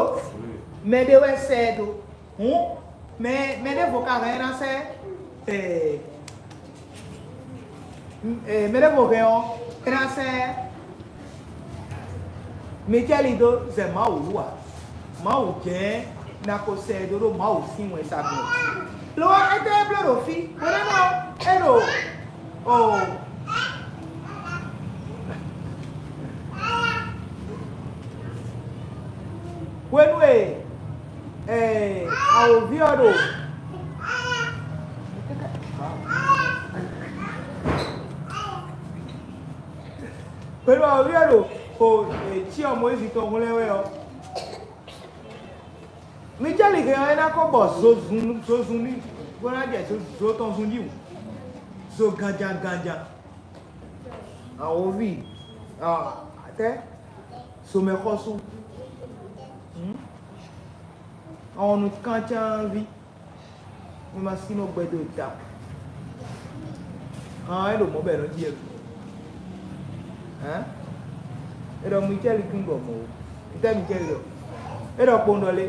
Mɛɖé wɛ sɛ ɛ dó. Hǔn mɛ mɛ ɖěvo ka hɛn ná sɛ́ ee mɛ ɖěvo hɛn ɔ́, é ná sɛ́ Micɛ́li dó zɛ Mawu wú ǎ. Mawu jɛ́n ná ko sɛ ɛ dó ɖó Mawu sín wɛnsagun. Lo ɔ́, étɛ́ é bló ɖo fí? Hwenɛ́nu ɔ́, é ɖo o hwenu e awǒvi ɔ́ ɖo hwenu awǒvi ɔ́ ɖo o cyɔ Mɔyízi tɔn hwlɛ́n wɛ ɔ́, Micɛ́li hɛn ɔ́, é ná ko bɔ zozun zozun ní bó ná jɛ zo tɔn zun jí wǔ, zo ganjan ganjan. Awǒvi, atɛ́, zomɛxɔ́sú, awɔnukáncanví, mi ma sí nɔ gbɛdó da. Hàn é ɖo mɔ̌ bɔ è nɔ jí ɛ. Hɛn é ɖɔ Micɛ́li kún ɖɔ mɔ̌ ó. Ntɛ́ Micɛ́li ɖɔ? É ɖɔ kpowun ɖɔ lé,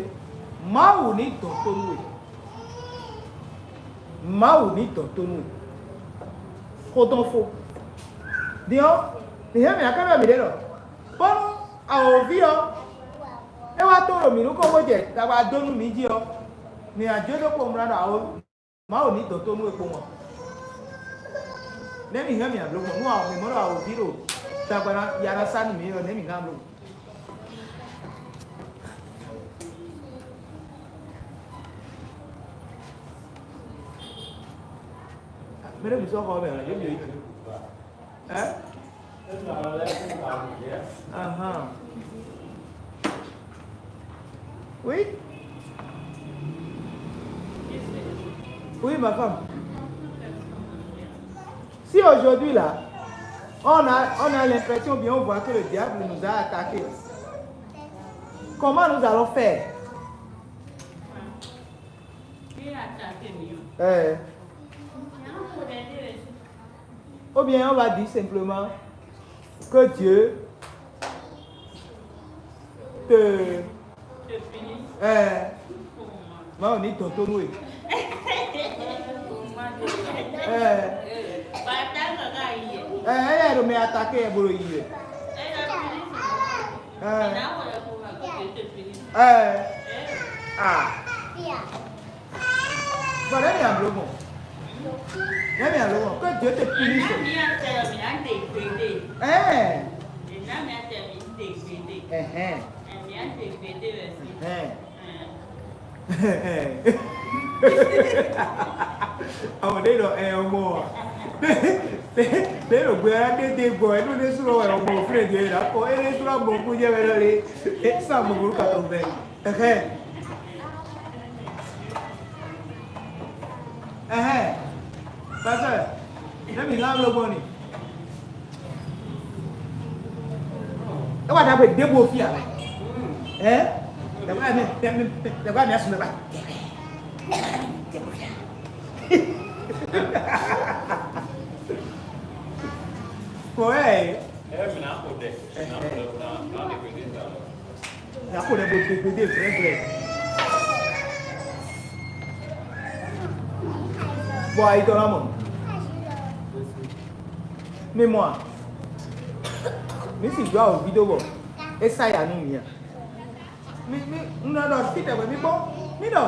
Mawu ní dɔn tó nú we. Mawu ní dɔn tó nú we. Xó tɔn fó. Din ɔ́, mǐ hɛn mǐ ná ká ɖɔ mǐɖée ɖɔ bónú awǒvi ɔ́, é wá tó ɖo mǐ nukɔn bó jɛ tagba dó nú mǐ jí ɔ́, mǐ ná jó dó kpowun mlá ɖo awǒ Mawu ní dɔn tó nú we kpowun ɔ́. Nɛ̌ mǐ hɛn mǐ ná bló gbɔn nú mǐ mɔ ɖɔ awǒvi ɖo tagba ná ya ná sá nú mǐ ɔ́, nɛ̌ mǐ hɛn ná bló gbɔn? Mɛ ɖé mi sɔ́ xɔ mɛ ɔ́, yě mi yě. Hein? Ahan. Oui. Oui, ma femme. Si aujourd'hui là, on a, on a l'impression, bien on voit que le diable nous a attaqués, comment nous allons faire? Eh. Ou bien on va dire simplement que Dieu te. Eh. Mawu ní dɔn tó nú we. Eh. Eh, eh, ɖo mɛ attaqué ɛ bolo yi wɛ. Eh. Eh. Ah. Bon, let me have logo. Let me have logo. Que Dieu te punisse. Eh. Eh. Eh. Àwọn ɖé nɔ ɛ ọmọ ɔ. Ɖé nɔ gbé ara ɖé dé gbɔ ɛ nú ɖé súnmọ́ wɛ ọmọ òfin èdè yẹn lakɔ ɛ ɖé súnmọ́ gbɔ kú jẹ́ wɛ lɔ lé. Ɛ sá gbogbo ka tó bɛ. Ɛhɛ. Ɛhɛ. Pɛpɛ. Ne mi ŋá lo gbɔ ni. E wa dagbe ɖěbǔ fí ǎ. Ɛ? Dagbe mi dagbe mi asome ba. Kò ɛ. Ɛ mi na ko dɛ. Na ko dɛ na na de ko de ta. Na ko dɛ bo de ko de vrɛ vrɛ. Bɔ ayi tɔ na mɔ. Mi mɔ a? Mi si jɔ awo vi do bɔ. E sa ya nu mi a? Mi mi un nɔ ɖɔ fí tɛgbɛ mi kpɔ́n. Mi ɖɔ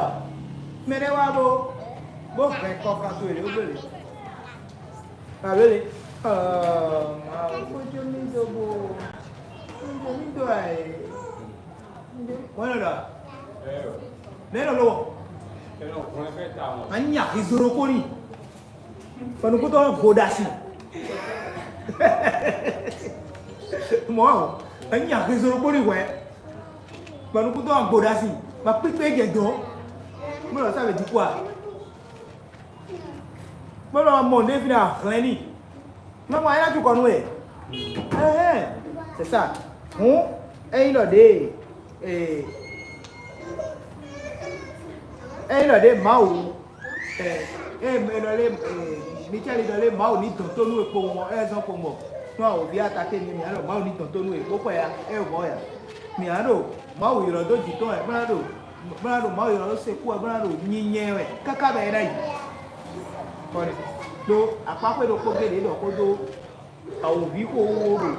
mɛ ɖé wá bó bó hɛn kɔ kan towe lě bó lě. Alo lě. Ɔɔ, ma xójó mi dó bó xójó mi dó ɛ. Wọ́n nɔ ɖɔ. Nɛ nɔ lɔ. Anyi ahizoro kori. Kɔnukutɔ goɖasi. Mɔ anyi ahizoro kori hwɛ. Kɔnukutɔ goɖasi. Ma kpikpe jɛ dɔn. Mo lɔ sa bɛ di kua. Bó nɔ mɔ ɖé fínɛ́ ahlɛ́n n'i. Nɔ mɔ ayé ná tukɔ nú we. Ɛhɛn, c'est ça. Hǔn ényí ɖɔ ɖě ee, ényí ɖɔ ɖě Mawu ee, ee, e nɔ lé ee, Micɛli nɔ lé Mawu ní dɔn tó nú we kpowun ɔ́, ɛ zɔ́n kpowun bɔ nú awǒvi atakɛ mi mǐ á ɖɔ Mawu ní dɔn tó nú we bó xwɛ ya, é wɔ ya. Mǐ á ɖo Mawu ylɔ́ dó jǐ tɔn wɛ, bó ná ɖo bó ná ɖo Mawu ylɔ́ dó se kú wɛ, bó ná ɖo nyinyi ɛ wɛ káká bɔ é ná yi. Kɔni ɖó akpáxwé ɖokpó géɖé ɖɔ xó dó awǒvi xóxó ɖo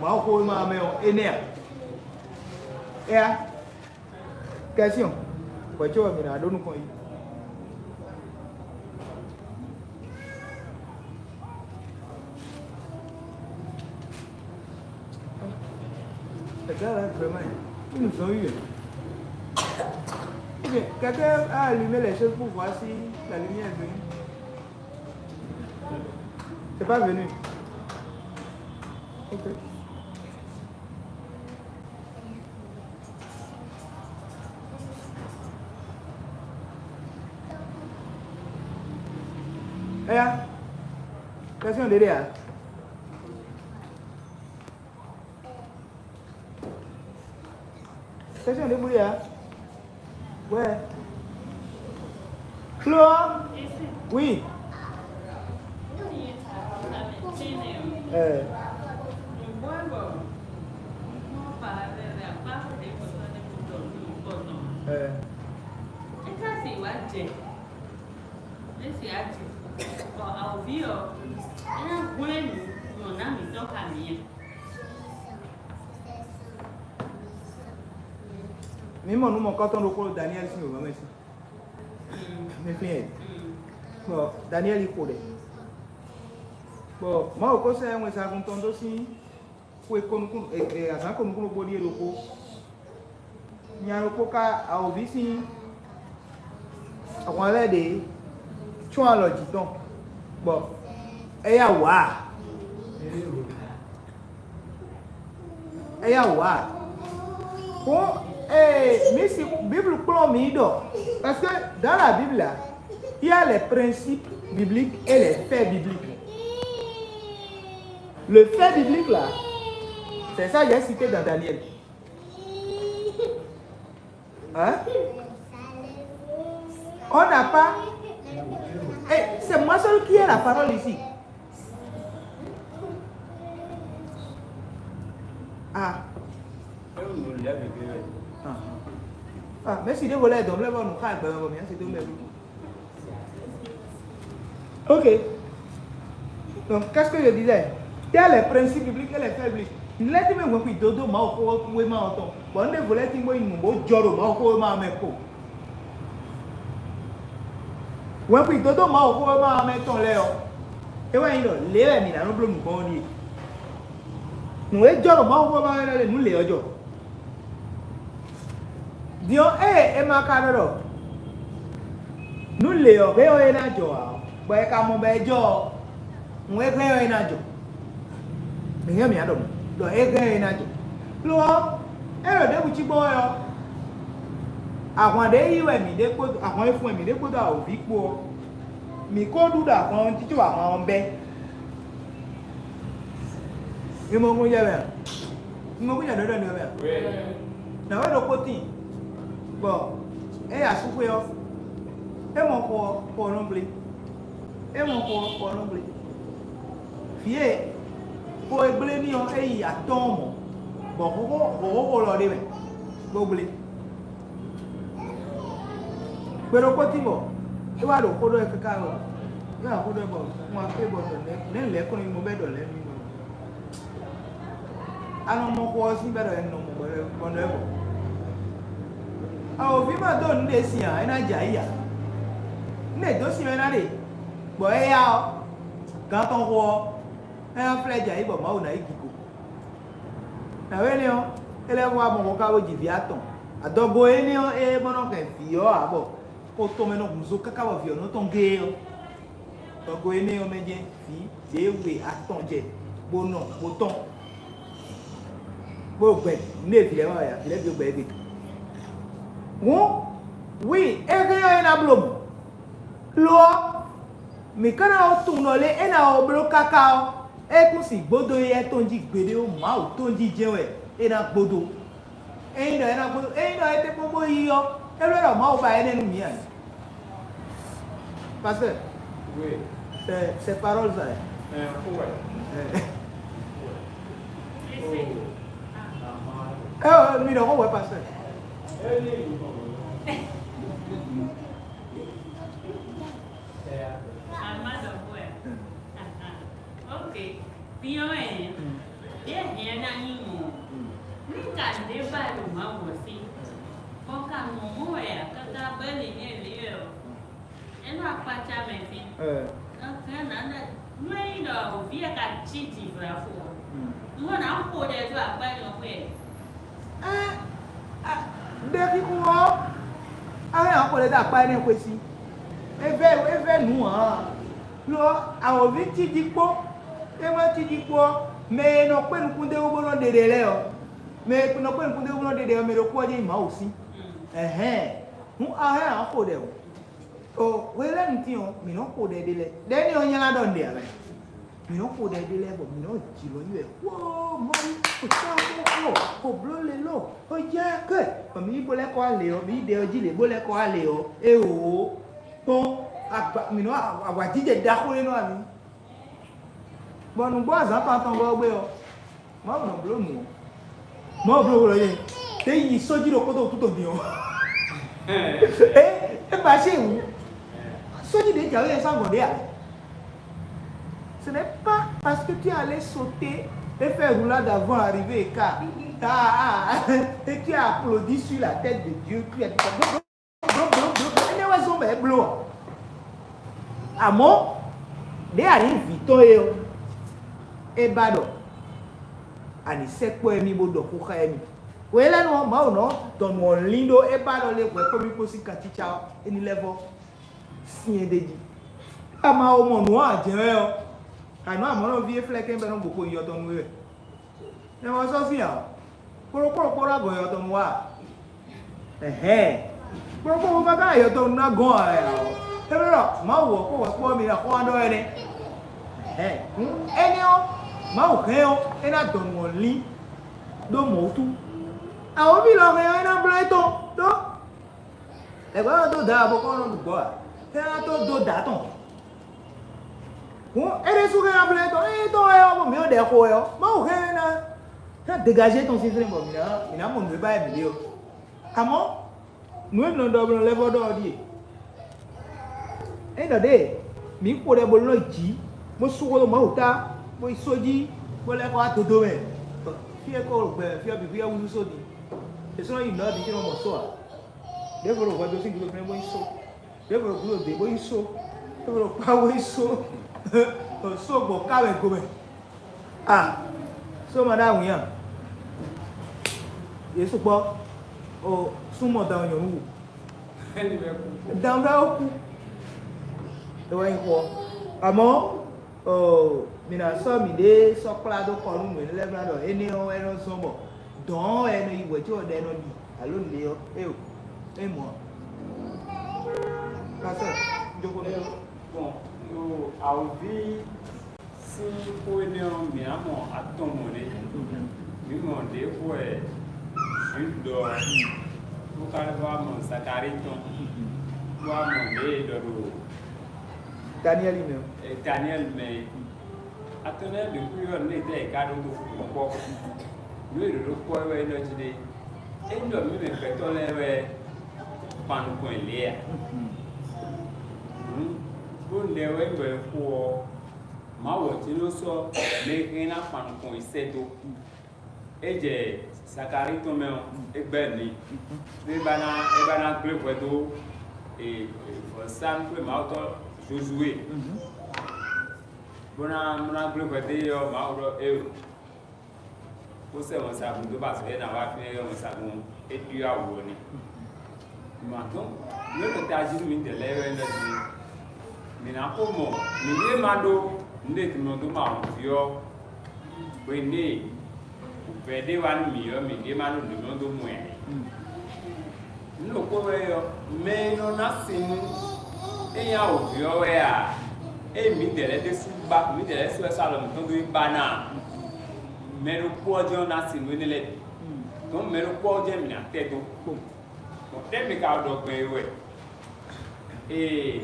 Mawuxówéma ɔ́ mɛ ɔ́, énɛ́ ǎ. Éyá, kɛsyɔn, hwɛ̌ có wɛ mǐ ná ɖó nukɔn yi. Regarde là, vraiment, ils nous ont eu. Ok, quelqu'un a allumé les choses pour voir si la lumière est venue. C'est pas venu. Ok. Aya, question de là. Question de là. Ouais. Flo. Oui. Eh. Eh. Esi a ɖi bɔ awɔvi ɔ́, é ná hwlɛ́n nǔ nyɔ̌ná mǐtɔn xá mǐ a? Mǐ mɔ nǔ mɔ̌kɔtɔn ɖokpó ɖo Daniɛ́li sín wěma mɛ sí. Mi flín ɛ. Bɔ Daniɛ́li xo ɖɛ. Bɔ Mawu ko sɛ́ wɛnsagun tɔn dó sín xwe ko nukún e e azǎn ko nukún ɖokpó ɖíe ɖokpó. Nya ɖokpó ka awǒvi sín ahwan lɛ́ɛ ɖě cɔ́n alɔ jǐ tɔn, bɔ é yá wǎ ǎ. É yá wǎ ǎ. Bon, ee, mǐ si Bíblu kplɔ́n mǐ ɖɔ, parce que dans la Bible là, il y a les principes bibliques et les faits bibliques. Le fait biblique là, c'est ça que j'ai cité dans Daniel. Hein? On n'a pas. Et c'est moi seul qui ai la parole ici. Ah. Ah, ah. Ah, mais si des volets d'hommes là, nous, on nous, Ok. Donc, qu'est-ce que je disais? Tels les principes bibliques et les faits bibliques. Lɛ́ ti mɛ hwɛn xwi dodó Mawu xó wéma ɔ́ tɔn. Bɔ un ɖěvo lɛ́ ti mɔ yi nǔ bó jɔ ɖo Mawu xó wéma ɔ́ mɛ kpo. Hwɛn xwi dodó Mawu xó wéma ɔ́ mɛ tɔn lɛ́ɛ ɔ́, é wɛ nyí ɖɔ lě wɛ mǐ ná nɔ bló nǔgbɔn ɔ́ ɖíe. Nǔ e jɔ ɖo Mawu xó wéma ɔ́ mɛ lɛ́ɛ nǔ lě ɔ́ jɔ. Din ɔ́, ée é ma ka ɖɔ ɖɔ nǔ lě ɔ́ hɛn ɔ́ é ná jɔ ǎ, bɔ è ka mɔ bɔ é jɔ ɔ́, nǔ e hɛn ɔ́ é ná jɔ. Mǐ hɛn mǐ ɖɔ mɔ̌ ɖɔ é hɛn ɔ́ é ná jɔ. Lo ɔ́, é ɖo ɖěbǔ cí gbɔn wɛ ɔ́, ahwan ɖě yí wɛ mǐ ɖe kpódó ahwan e fun wɛ mǐ ɖe kpódó awǒvi kpó ɔ́, mǐ ko ɖu ɖo ahwan ɔ́ jí có ahwan ɔ́ bɛ́. Mi mɔ kún jɛ mɛ a? Mi mɔ kún jɛ ɖɔ̌ɖɔ nɛ mɛ a? Nǎwe ɖokpó tíin, bɔ é yi asúxwé ɔ́, É mɔ xo ɔ́, xo ɔ́ nɔ gblé. É mɔ xo ɔ́, xo ɔ́ nɔ gblé. Vǐ e xo e gblé n'i ɔ́, é yi atɔ́ɔ́n mɔ̌, bɔ xóxóxóxó lɔ ɖé mɛ bó gblé. Gbe ɖokpó tín bɔ é wá ɖo xó ɖɔ wɛ káká ɔ́, é wá xó ɖɔ wɛ bɔ un wá kpé bɔ nɛ̌ lɛ̌ kɔn nyi mɔ bɔ é ɖɔ lɛ̌ nú mì. A nɔ mɔ xó ɔ́ sín bɛ́ ɖɔ è nɔ mɔ bɔ nɔ ɛ bɔ. Awǒvi ma dó nǔ ɖě sin ǎ, é ná jɛ ayǐ ǎ. Nú è dǒ sin ɔ́, é ná ɖe, bɔ éyá ɔ́, gan tɔn xo ɔ́, é ná flɛ́ jɛ ayǐ bɔ Mawu ná yi gigo. Nǎwe énɛ́ ɔ́, é lɛ́ vɔ wá mɔ xó ká bó ji vǐ atɔn. Adɔgo énɛ́ ɔ́, é ma nɔ hɛn vǐ ɔ́ ǎ bɔ xo tɔn mɛ nɔ hun zo káká bɔ vǐ ɔ́ nɔ tɔn géé ɔ́. Tɔgbo énɛ́ ɔ́ mɛ jɛ́n vǐ ɖě we atɔn jɛ bó nɔ bó tɔn, bó gbɛ nú vǐ lɛ́ɛ wá wɛ, vǐ lɛ́ɛ bǐ gbɛ égbé. Hǔn, wi, é hɛn ɔ́ é ná bló mɔ̌. Lo ɔ́, mǐ ka ná wá tunwun ɖɔ lé é ná wá bló káká ɔ́, é kún sin gbódó éyɛ́ tɔn jí gbeɖé ó, Mawu tɔn jí jɛ́n wɛ é ná gbódó. Ényí ɖɔ é ná gbódó, ényí ɖɔ é tɛ́nkpɔ́n bó yí ɔ́, é bló ɖɔ Mawu ba énɛ́ nú mǐ ǎ. Pasteur, oui, c'est, c'est parole ça. Hein. Eh, oh, mi ɖɔ xó wɛ, pasteur. Ok. Bíɔ́ ɛ, ɖěe hɛn ná nyí mɔ̌. Ní ka ɖě ba ɖo Mawu ɔ́ sí, bɔ ka mɔ mɔ̌ wɛ ǎ, káká bɔ é lě nyɛ lě wɛ ɔ́, é nɔ akpácá mɛ fí. Nɔ nǎ nɔ nú é nyí ɖɔ wǒví ɛ ka cí jǐ vlafo ɔ́, un nɔ nǎ xo ɖɛ dó akpá nyɔ̌ xwé. Ɖe xixo ɔ́, a hɛn ɔ́ xo ɖe dó akpá énɛ́ xwé sí. É vɛ́ é vɛ́ nǔ ǎ. Lo ɔ́, awǒvi cí jí kpó, é ma cí jí kpó ɔ́, mɛ e nɔ kpé nukún d'é wú bó nɔ́ ɖe ɖɛ lɛ́ɛ ɔ́, mɛ e nɔ kpé nukún d'é wú bó nɔ́ ɖe ɖɛ ɔ́, mɛ ɖokpó ɔ́ jɛ́n nyí Mawu sín. Ɛhɛ̌n, hǔn a hɛn ǎ xo ɖɛ o. O hwelɛ́nu tín ɔ́, mǐ nɔ́ xo ɖɛ ɖé lɛ́ɛ. Ɖɛ̌ énɛ́ ɔ́ nylá ɖɔ un ɖe ǎ mɛ. Mǐ nɔ́ xo ɖɛ ɖé lɛ́ɛ bɔ mǐ nɔ́ ji lɔ nyi wɛ xwóó Mawu, xo tɔ́ xó xo, xo bló leló, xo jɛ kɛ, bɔ mǐ yi bó lɛ́ kɔ alě ɔ́, mǐ yi ɖɛ ɔ́ jí lě bó lɛ́ kɔ alě ɔ́, éeǒ, kpɔ́n agba mǐ nɔ́ awǎjijɛ ɖaxó ɖé nɔ amǐ. Bɔ nǔgbó azǎn tɔn atɔngɔ́ ɔ́ gbe ɔ́, Mawu nɔ bló nǔ ɔ́. Mawu bló hwlɔ yɛ. Te yi sɔ́ jí ɖokpó tó wútu tɔn din ɔ́. É é ba ṣe wǔ. Sɔ́ jí ɖě jǎwe yɛ sɔ́ agɔ̌n ɖé ǎ. Ce n'est pas parce que tu es allé sauter et faire roulade avant d'arriver et car. Ah, ah, et tu as applaudi sur la tête de Dieu. Tu as dit, bló, bló, bló, bló, bló. Énɛ́ wɛ zɔ́n bɔ é bló ɔ́. Amɔ̌, ɖěe a nyǐ vǐ tɔn é ɔ́, é ba ɖɔ a nǐ sɛkpɔ́ émí bó ɖɔ xó xá émí. Hwelɛ́nu ɔ́, Mawu nɔ dɔn nǔ ɔ́ lín ɖó é ba ɖɔ lé hwɛ kpó mì kpó sín kacica ɔ́, é ní lɛ́ vɔ́ syɛ́n d'é jí. Ama wo mɔ nǔ ɔ́ ǎ jɛ́n wɛ ɔ́, anǔ amɔ̌nɔví e flɛ́ kɛ́n bɔ é nɔ gbo xo yɔ tɔn nú we wɛ. È ma sɔ́ sín ǎ ó. Kplɔ́kplɔ́ kpó ɖó agɔ̌ yɔtɔn wú a? Ɛhɛ̌n. Kplɔ́kplɔ́ káká yɔtɔn ná gɔ́n ǎ wɛ ǎ ó. É ɖɔ Mawu ɔ́ kó wɛ kpɔ́ mi ná xɔ wá ɖɔ wɛ nɛ́. Ɛhɛ̌n. Hǔn énɛ́ ɔ́, Mawu hɛn ɔ́, é ná dɔn nǔ ɔ́ lín ɖó mɔ̌ wútu. Awǒvi lɔ hɛn ɔ́, é ná bló étɔn ɖó. Ɛ̌ gbɛ́ ɔ́ dó dǎ ǎ bó kɔ́ nɔ ɖu gbɔ̌ ǎ. É ná tó dó dǎ tɔn. Hǔn é ɖésú hɛn ablɛ́ tɔn ée tɔn wɛ ɔ́, bɔ mǐ nɔ ɖɛ xo wɛ ɔ́, Mawu hɛn ná ná degazé tɔn sín flɛ́n bɔ mǐ ná mǐ ná mɔ nǔ e ba wɛ mǐ ɖe ɔ́. Amɔ̌, nǔ e mǐ nɔ ɖɔ bɔ nɔ lɛ́ vɔ ɖɔ ɔ́ ɖíe: ényí ɖɔ ɖěe mǐ xo ɖɛ bó lɔ́ jǐ, bó sú xó ɖo Mawu ta, bó yi só jí, bó lɛ́ kɔ wá dodo mɛ, fí e ko gbɛ fí ɔ́ bǐ xwíyɛ́ húzú só din. È sɔ́ nɔ yi nǔ ɔ́ bǐ cónɔ mɔ só ǎ. Ɖěvo ɖo hwɛ dó sín gúdo fínɛ́ bó yi só. Ɖěvo ɖo gǔdo dě bó yi só. Ɖěvo ɖo kpá bó yi só. Só gbɔn ká wɛ gomɛ. A só ma ɖó awǐnnya. Yě sukpɔ́. O súnmɔ dan nyɔ̌nu wò. Dan bɛ ó kú. É wá nyí xó ɔ́. Amɔ̌, o mǐ ná sɔ́ mǐɖée sɔ́ kplá dó kɔ nú nǔ énɛ́ lɛ́ɛ blá ɖɔ énɛ́ ɔ́ wɛ nɔ zɔ́n bɔ dɔ̌n ɔ́ wɛ nɔ yi hwɛ̌ có ɖɛ nɔ ɖi alo nǔɖé ɔ́, éeǒ, é mɔ̌ ǎ. Pasteur, jókòó nú. Bon, ɖo awǒvi sín xó énɛ́ ɔ́, mǐ ná mɔ atɔn mɔ̌ ɖé. Mǐ mɔ ɖě xó wɛ Jude ɖɔ ɔ́, bó ka lɛ́ vɔ wá mɔ Zakalíi tɔn. Wá mɔ lě e ɖɔ ɖo Daniɛli mɛ ɔ́. Daniɛli mɛ é. Atɔ́nɛ́ bǐ kú yɔ nú étɛ́ è ká ɖó dó kpɔ́. Nǔ e ɖǒ ɖó kpɔ́ é wɛ é ɖɔ jí ɖé. É ɖɔ mǐ mɛ gbɛtɔ́ lɛ́ɛ wɛ kpan nukɔn e lě a? Hǔn, ɖó nɛ̌ wɛ é ɖɔ é xó ɔ́, Mawu ɔ́ jɛ́n nɔ sɔ́ mɛ e hɛn ná kpan nukɔn e sɛ́ dó. É jɛ Zakalíi tɔn mɛ ɔ́, é gbɛ́ nǔ n'i. É ba ná é ba ná gblé hwɛ dó vɔ̌sánú-xwlémawutɔ́ Zozuwe, bó ná bó ná gblé hwɛ dó é ɔ́, Mawu ɖɔ éeǒ, bó sɛ́ wɛnsagun dó ba azɔ̌ e ná wá fínɛ́ é wɛnsagun ɔ́, é ɖyɔ́ awǔ ɔ́ n'i. Mǎ tɔn, nǔ e ɖo tají nú mǐdɛɛ lɛ́ɛ wɛ nyí ɖɔ jí mǐ ná ko mɔ nǔɖé ma ɖó nǔ e è nɔ dó ma wǔ jí ɔ́, hwenu e vɛ̌ ɖé wá nú mǐ ɔ́, mǐ ɖé ma ɖó nǔ nyɔ́ dó mɔ ɛ. Nǔ ɖokpó wɛ ɔ́, mɛ e nɔ ná sin nú é nyí awǒvi ɔ́ wɛ a? Ée mǐdɛɛ lɛ́ɛ ɖésú ba mǐdɛɛ lɛ́ɛ sú wɛ sɔ́ alɔ mǐtɔn dó yi ba ná a? Mɛ ɖokpó ɔ́ jɛ́n ɔ́ ná sin nú énɛ́ lɛ́ɛ bǐ. Dɔ̌n mɛ ɖokpó ɔ́ jɛ́n mǐ ná tɛ́ dó. Bɔn ɖɛ́ mi ka ɖɔ gbɛn é wɛ? Ee,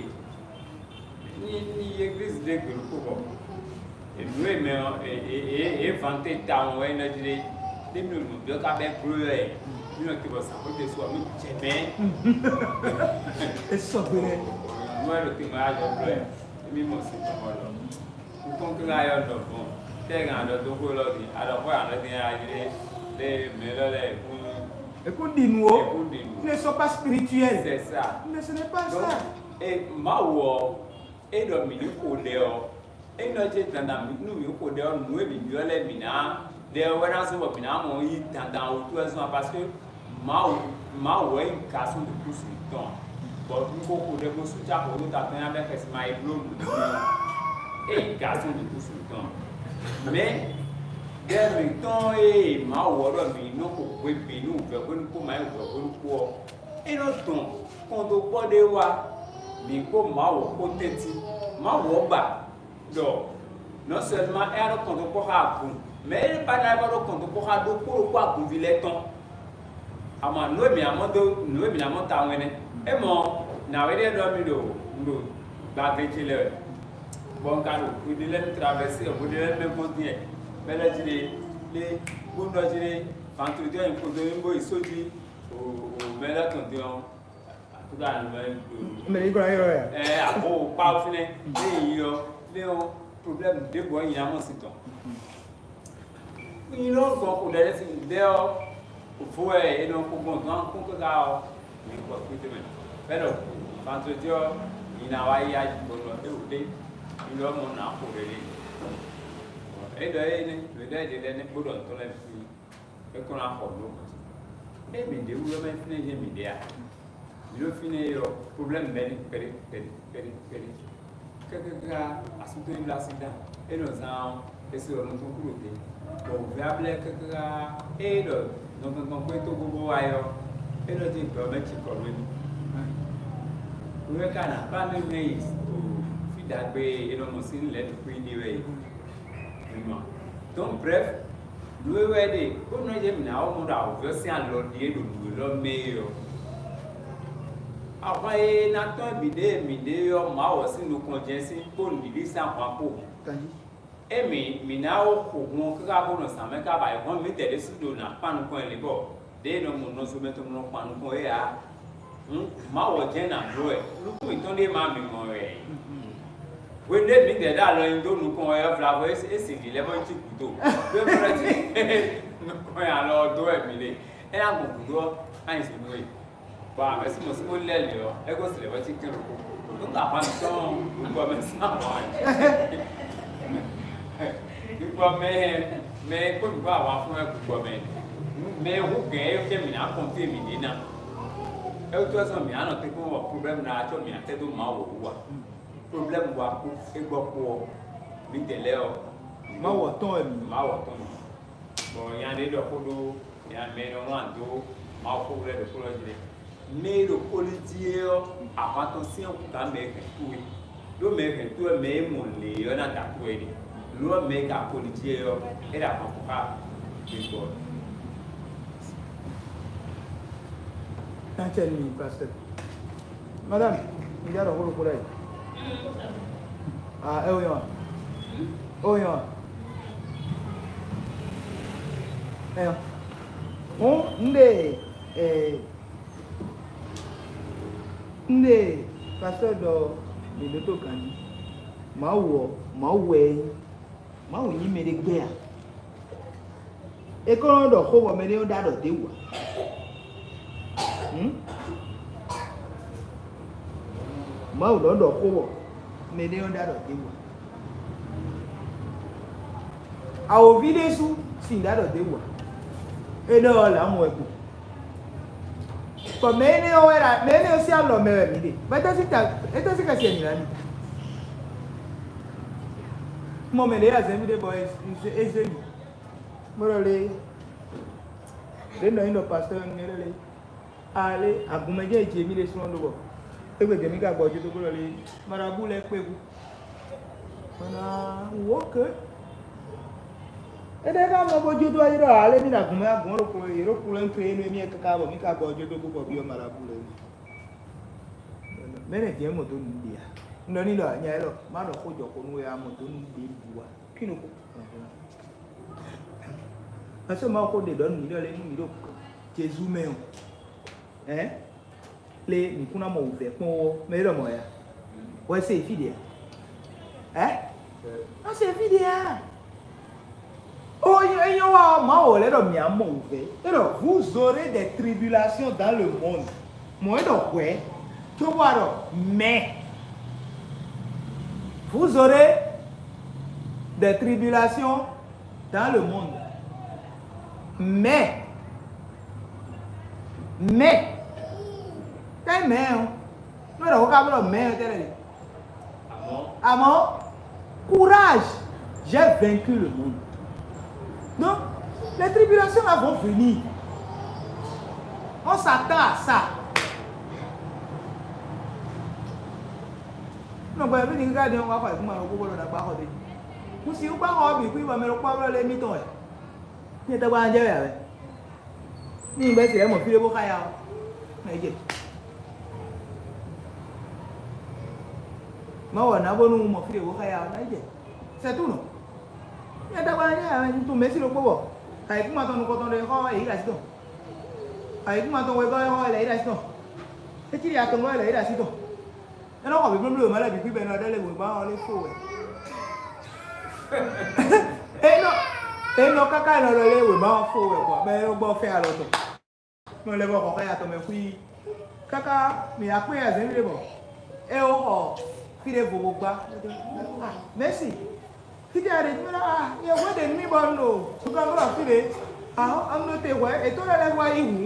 ní ní églízi ɖé gbe ɖokpó bɔ nǔ e mɛ ɔ́, è vante tawun wɛ é nɔ jí ɖé, ɖé mi ɖo nǔ byɔ́ ká bɛ́ gló wɛ, mi nɔ te bɔ sǎnxwé ɖésú ɔ́, mi jɛ mɛ. É sɔgbe nɛ́. Nú wɛ ɖo te mɔ ayɔ gló wɛ, mi mɔ sin tɔn mɔ lɔ. Nukɔn kle ayɔ ɖɔ gbɔn, tɛ gan ɖɔ dó xó lɔ din, aɖɔ xó aɖɔ din ayi ɖe, ɖe mɛ lɔ lɛ kún. Ekún ɖi nu o. Ekún ɖi nu. Ne sont pas spirituels. C'est ça. Mais ce n'est pas ça. Donc, et Mawu ɔ́, e ɖɔ mǐ ní xo ɖɛ ɔ́, e nɔ jɛ dandan nú mǐ xo ɖɛ ɔ́, nǔ e mǐ byɔ́ lɛ́ɛ mǐ ná ɖɛ ɔ́ wɛ ná zɔ́n bɔ mǐ ná mɔ yí dandan wútu wɛ zɔ́n, parce que Mawu Mawu wɛ nyí gǎn sɔ́ ɖo kúsu tɔn, bɔ un ko xo ɖɛ bó sú cá xo ɖó ta tɔn nyi abɛ xɛsi ma yi bló nǔ n'i. É nyí gǎn sɔ́ ɖo kúsu tɔn. Mɛ̌ ɖɛ mǐtɔn e Mawu ɔ́ ɖɔ mǐ nɔ xo hwebǐnu wǔvɛ́ hwenu kpó ma nyí wǔvɛ́ hwenu kpó ɔ́, é nɔ dɔn kɔn dó kpɔ́ ɖé wá mǐ kpó Mawu kpó tɛ́ntin. Mawu ɔ́ ba ɖɔ nɔ̌ sɛlima é wá ɖo kɔn dó kpɔ́ xá agun, mɛ e ba ná é wá ɖo kɔn dó kpɔ́ xá ɖokpó ɖokpó agunví lɛ́ɛ tɔn. Ama nǔ e mǐ ná mɔ dó nǔ e mǐ ná mɔ tawun wɛ nɛ́. É mɔ nǎwe ɖé ɖɔ mì ɖo un ɖo gbavɛ ce lɛ wɛ, bɔ un ka ɖo hweɖé lɛ́ɛ traverser hweɖé lɛ́ɛ mɛ gbɔn dín wɛ, bɛ́ lɛ́ jí ɖe lé bó ɖɔ jí ɖe vantrodí ɔ́ nyi kpodó mì bó yi só jí o mɛ lɛ́ɛ tɔn dín ɔ́. Aklúnɔ alo mɛ ɖo Mɛ ní gblɔ yɔ ya. Ɛ abo kpa fínɛ́, ne yi ɔ, ne ɔ problème ɖěbǔ ɔ́ nyi amɔ sin tɔn. Nyi lɔ gbɔn xo ɖɛ ɖe sin ɖɛ ɔ, vo ɛ e nɔ ko gbɔn dɔn akún káká ɔ, mi gbɔ kpíte mɛ. Bɛ ɖɔ vandredi ɔ, nyi na wá yá gbɔn ɖɔ é wò ɖe, nyi lɔ mɔ nǎ xo ɖɛ ɖe. É ɖɔ é nɛ́, mɛ ɖɔ é ɖe lɛ́ɛ nɛ́ kpó ɖɔ ntɔ́ lɛ́ɛ mi. É kó ná xɔ nǔ. Ée mǐ ɖe wú ɔ́, mɛ fínɛ́ jɛ́n mǐ ɖe a? Mǐ ɖo fínɛ́ é ɔ́, problème mɛ ní kpɛɖé kpɛɖé kpɛɖé kpɛɖé. Kákáká asú tɔn yi bló así dán, é nɔ zán ɔ́, é se ɔ́ nɔ tɔn kú ɖo te. Bɔ wǔvɛ́ ablɛ́ kákáká ée ɖɔ nɔ tɔn tɔn kpé tó gbogbo wá é ɔ́, é nɔ dín gbɛ ɔ́ mɛ ci kɔ nú émí. Wúvɛ́ ka ná kplá mɛ mɛ yi fí ɖagbe e è nɔ mɔ sín lɛ̌ ɖo kpé ɖe wɛ é. Mimɔ. Donc bref, nǔ e wɛ ɖe bó nɔ yɛ mǐ ná wɔ mɔ ɖo awǔvɛ́ sín alɔ ɖíe ɖo nǔ élɔ́ mɛ é ɔ́. Ahwan e ná tɔ́n mǐɖée mǐɖée ɔ́, Mawu ɔ́ sín nukɔn jɛ́n sín kpó nǔɖiɖi sín ahwan kpó. Émí mǐ ná wó xo hun ɔ́ káká bó nɔ zǎn mɛ ká ba ayǐhɔ́ngbe mǐtɛn ɖésú ɖo nǎ kpan nukɔn ɛ lě bɔ ɖěe è nɔ mɔ nɔzo mɛ tɔn nɔ kpan nukɔn é ǎ. Hǔn Mawu ɔ́ jɛ́n ná bló wɛ, nukún mǐtɔn ɖíe ma mǐ mɔ wɛ. Hwenu e mǐdɛɛ ɖo alɔ nyi dó nukɔn wɛ ɔ́, vlavo é sin vǐ lɛ́ɛ bɔ é cí gǔdo, ɖó é blɛ́ cí nukɔn nyi alɔ ɔ́ dó wɛ mǐ ɖe. É ná gbɔn gǔdo ɔ́, á nyi zǐn nú we. Bɔ amɛ̌ Simɔ́ɔ Simɔ́ɔ lɛ́ lě ɔ́, é gosín lɛ̌ wɛ cí kɛ́n ɖokpó. Nú ka hwan mǐtɔn gbígbɔ mɛ sín ahwan wɛ. Gbígbɔ mɛ mɛ kpó nǔgbó ahwan fún wɛ gbígbɔ mɛ. Mɛ e hú gɛ̌n é fíɛ́ mǐ ná kɔn fí e mǐ ɖe ná. É wútu wɛ sɔ́ mǐ á nɔ tɛ́nkpɔ́n bɔ problème ná acɔ́ mǐ atɛ́ dó Mawu wú ǎ. Problème wa kú é gbɔ kpó ɔ́, mǐdɛɛ lɛ́ɛ ɔ́, Mawu ɔ́ tɔn wɛ mǐ. Mawu ɔ́ tɔn mǐ. Bɔ nya ɖé ɖɔ xó ɖó nya mɛ e nɔ wlán dó Mawu xó lɛ́ɛ ɖo xó lɔ jí lɛ́ɛ. Mɛ e ɖo kpoli jí é ɔ́, ahwan tɔn syɛ́n hú gǎn mɛ e hɛn towe, ɖó mɛ e hɛn towe mɛ e mɔ lě ɔ́ ná da towe ɖe. Lo ɔ́, mɛ e ka kpoli jí é ɔ́, é ɖo ahwan xó xá mi gbɔ. Tantine mi, pasteur. Madame, Mi ɖɔ xó ɖokpó ɖ'ayǐ. Ah, é wɛ nyɔ́ a? É wɛ nyɔ́ a? Ɛyɔ. Hǔn un ɖe, eh, un ɖe pasteur ɖɔ mǐ ɖótó ganjí. Mawu ɔ́, Mawu wɛ é nyí. Mawu nyí mɛɖé gbɛ́ ǎ. É kɔn nɔ ɖɔ xó bɔ mɛɖé nɔ ɖó aɖɔ d'é wú ǎ. Hǔn? Mawu nɔ ɖɔ xó bɔ mɛɖé nɔ ɖó aɖɔ d'é wú ǎ. Awǒvi ɖésú sin ɖó aɖɔ d'é wú ǎ. É ɖɔ ɔ́ lě amɔ wɛ kpo. Bɔ mɛ énɛ́ ɔ́ wɛ ɖa, mɛ énɛ́ ɔ́ sín alɔ mɛ wɛ mǐ ɖe. Bɔ étɛ́ sín ta, étɛ́ sín xɛsi wɛ mǐ ná ɖi? Mɔ mɛ ɖě azɛ̌nví ɖé bɔ é zé mì. Bó ɖɔ lé, ɖě nɔ nyi ɖɔ pasteur nú mì ɖɔ lé. Ale agunmɛ jɛ́n è jǐ mì ɖésúnɔ ɖó bɔ égbé jɛ mì ka gbɔ jó dó bó ɖɔ lé, marabu lɛ́ɛ kpé hu. Mana wǒ ke. Éɖée ka mɔ bó jó dó ayi ɖɔ ale mì ɖo agunmɛ agun ɔ́ ɖokpó yě ɖo kplɔ́n to énɛ́ mì káká bɔ mì ka gbɔ jó dó bó bɔ byɔ́ marabu lɛ́ɛ mì. Mɛ̌ nɛ́ jɛ́n mɔ dó nǔ ɖe ǎ? Un ɖɔ n'i ɖɔ nya élɔ́, má ɖɔ xó jɔ xó nú we ǎ, mɔ dó nǔ ɖěbǔ ǎ. Kwín ɖokpó. Ɛhɛn. Ɛsɛ Mawu xó ɖe ɖɔ nú mǐ ɖɔ lé nú mǐ ɖo Jezu mɛ ɔ́, hɛ̌n, lé mǐ kún ná mɔ wǔvɛ́ kpɔ́n ó, mɛ é ɖɔ mɔ̌ ya? Wɛ se fí ɖě a? Ɛ? Má se fí ɖě a? Ó nyɔ́ wa ɔ́, Mawu lɛ́ ɖɔ mǐ á mɔ wǔvɛ́. É ɖɔ vous aurez des tribulations dans le monde. Mɔ̌ é ɖɔ hwɛ̌, cóbó wá ɖɔ mais. Vous aurez des tribulations dans le monde. Mais, mais, tɛ́ mɛ ɔ́, nú ɛ̀rọ ká blɔ mɛ ɔ́ tɛ́ lɛ́ ɖe. Amɔ̌, courage, j'ai vaincu le monde. Donc, les tribulations là vont venir. On s'attend à ça. Nɔ gbɛ bí nìkí ká dé wá xɔ ìkúmọ̀ lɔ kókó lɔ dàgbà xɔ dé. Kú sí wúkpá xɔ bì kú ibà mɛ lɔ kpá blɔ lé mítɔn wɛ. Ní ẹ tɔgba jẹ́ wɛ àwẹ. Ní ìgbẹ́ sì ẹ mọ̀ fí lé bó ká ya ọ́. Ẹ jẹ. Má wɔ nǎ bónú mɔ fí lé bó ká ya ọ́. Ẹ jẹ. C'est tout non. Ní ẹ tɔgba jẹ́ àwẹ ní tún mẹ́sì ló kpó bọ̀. Àyíkúmọ̀ tɔn nukɔn tɔn ɖe xɔ èyí làsí tɔn. Ayǐkúngban tɔn wegɔ́ é xɔ wɛ lɛ̌ yi ɖo así tɔn. É cí ya tɔn wɛ lɛ̌ yi ɖo así tɔn. É nɔ xɔ bǐblúblú wěma lɛ́ɛ bǐ gbígbɛ nɔ ɖɔ lé wěma ɔ́ lé fó wɛ. É nɔ é nɔ káká é nɔ ɖɔ lé wěma ɔ́ fó wɛ bɔ mɛ é nɔ gbɔ fɛ́n alɔ tɔn. Nɔ lɛ́ bɔ xɔ xá ya tɔn mɛ xwí. Káká mǐ ya kpé azɛ̌n ɖé bɔ é wó xɔ fí ɖé vovo gbá. Mɛ̌si. Fítɛ́ a ɖe mí ɖɔ a yɛhwɛ ɖe nú mì bɔ un ɖo sukanglɔ́ fí ɖě. Ahɔ́ un ɖo te hwɛ̌ è tɔ́ lɛ́ lɛ́ wá yi hǔn.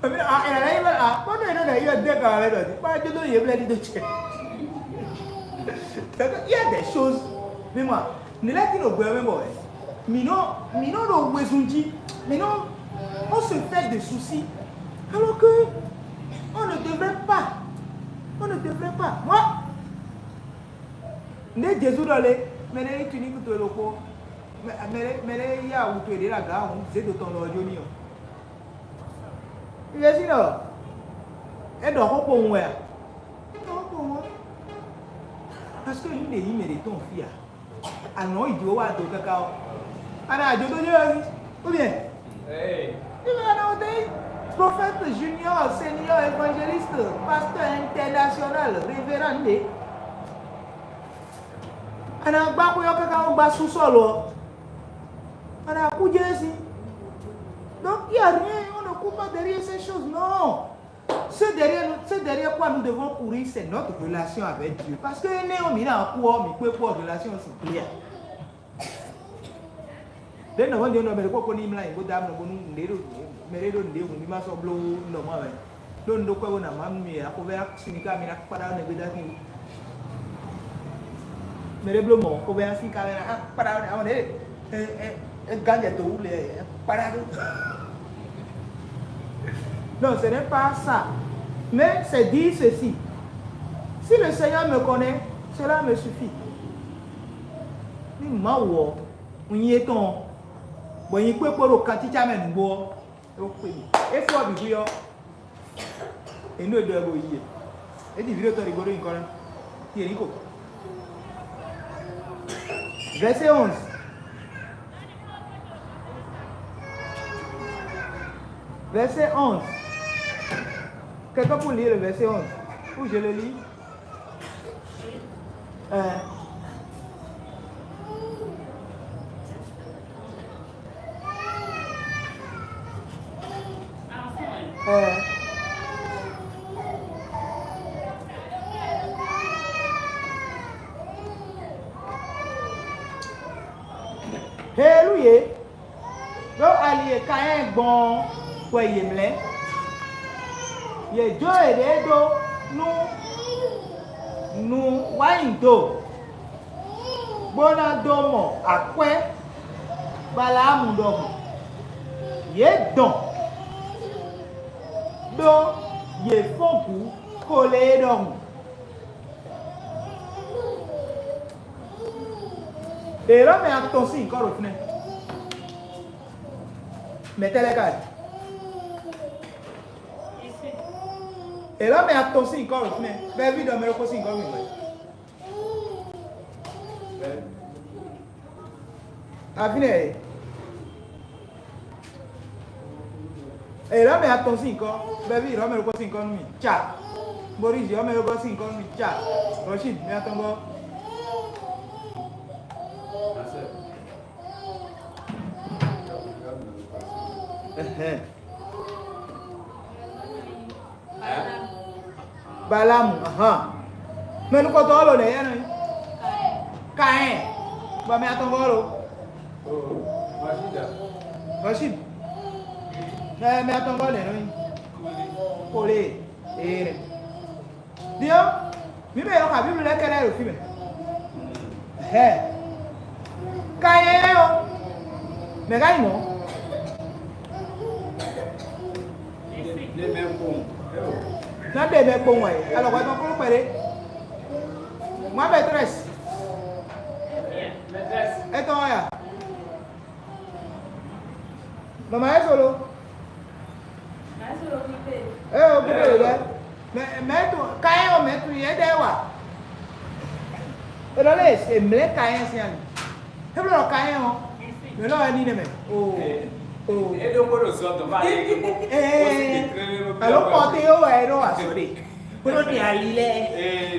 Èmi ɖɔ a è lɛ́ yi wɛ a kpɔ́nɔ è nɔ ɖɔ yɔ dé kan wɛ ɖɔ kpá jó dó yě blɛ́ ɖi dó cɛ. Il y a des choses. Mais moi, ne l'a dit le gouvernement, ouais. Mino, Mino, le Wezunji, Mino, on se fait des soucis. Alors que on ne devrait pas. On ne devrait pas. Moi, ne Jésus dans les, mais les tuniques de l'eau, mais les, mais les, il y a où tu es là, gars, on disait de ton ordre. Jésus là, et donc, on peut, ouais. Et donc, on peut, ouais. Parce que une des hymnes de ton fils, Anɔ yi Jehowa do káká ɔ́, a nɔ ajo dó jɛ ɔ́ ou bien? Hey. Il va annoncer prophète junior, senior, évangéliste, pasteur international, révérend. A nɔ gbá xwé ɔ́ káká wó gbá sous-sol ɔ́. A nɔ kú jɛ si. Donc il y a rien, on ne court pas derrière ces choses, non. Ce derrière, ce derrière quoi nous devons courir, c'est notre relation avec Dieu. Parce que ne on mira en quoi, mi peut quoi relation si plaît. Ɖe nɔ hɔn jɔn nɔ mɛ ɖe kpɔkpɔ ni mla yi bó da mlɔ bónú nɖe ɖo mɛ ɖe ɖo nɖe hun mi ma sɔ blo nɔ mɔ wɛ. Ɖo nɖo kɔ wo na ma mi ya ko vɛ sini ka mi na kpa ɖa ne gbe da ki. Mɛ ɖe blo mɔ ko vɛ asi ka vɛ na kpa ɖa ne awon ɖe. Egán jɛ dǒ wú le kpaɖá ɖó. Non, ce n'est pas ça. Mais c'est dire ceci. Si le Seigneur me connaît, cela me suffit. Ní Mawu ɔ́, un nyí étɔn ɔ́, bɔ nyi kpékpó ɖo kantítsá mɛ nǔgbó ɔ́, É wó kpé mì. É fó ɔ́ bǐ hwí ɔ́, è nú è ɖɔ ɛ bo yi e. É ɖi vǐ ɖo tɔ́ ɖi gbɔdó nyǐkɔ ná. Ti è ní ko. Verset onze. Verset onze. Quelqu'un peut lire le verset onze. Ou je le lis. Euh. Euh. Helu yě ɖó ali e Kayɛ́n gbɔn ɔ́ wɛ yě mlɛ́. Yě jó yěɖée ɖó nú nǔ wáyi do, bó ná dó mɔ akwɛ́ Balaamu ɖɔhun. Yě dɔn ɖó yě fɔ́n gǔ Kolée ɖɔhun. Ě lɔ́ mɛ atɔn sín nyǐkɔ ɖo fínɛ́. Mɛ̌ tɛ́ lɛ́ɛ ka ɖe? Ě lɔ́ mɛ atɔn sín nyǐkɔ ɖo fínɛ́. Bɛ́ ví ɖɔ mɛ ɖokpó sín nyǐkɔ mì hwɛ̌. Aví nɛ e. Ě lɔ́ mɛ atɔn sín nyǐkɔ. Bɛ́ ví ɖɔ mɛ ɖokpó sín nyǐkɔ nú mì. Ca. Borísi ɖɔ mɛ ɖokpó sín nyǐkɔ nú mì. Ca. Rɔshid mɛ atɔn gɔ́. Ɛhɛn. Balamu, ahan. Mɛ nukɔntɔn ɔ́ lo nɛ̌ yɛ nɔ nyí? Kaɛn. Bɔ mɛ atɔngɔ́ ɔ́ lo? Rashid. Mɛ mɛ atɔngɔ́ nɛ̌ nɔ nyí? Kole. Ee. Diɔ, mǐ mɛ yɔ xa Bíblu lɛ́ɛ kɛ́ɖɛ́ ɖo fí mɛ. Hɛ. Kaɛn ɔ́, mɛ̌ ka nyí mɔ̌? Ná ɖe mɛ kpowun wɛ, alɔ hwɛ tɔn kplɔ́n kpɛɖé. Mohammed Tres. Etɔn ɔ́ ya. Mama Esolo. Ɛ o gbé ɖe lɛ. Mɛ mɛ to Kaɛn o mɛ to yɛ ɖe wa. E ɖɔ lé e mlɛ Kaɛn sín ali. E blɔ Kaɛn o. Mɛ lɔ ni ne mɛ. O o. E ɖo ko ɖo zɔ dɔ ma. Ee. Alo kpɔtɛ yo wɛ e ɖo wa sɔ de. Ko ɖo ni ali lɛ. Ee.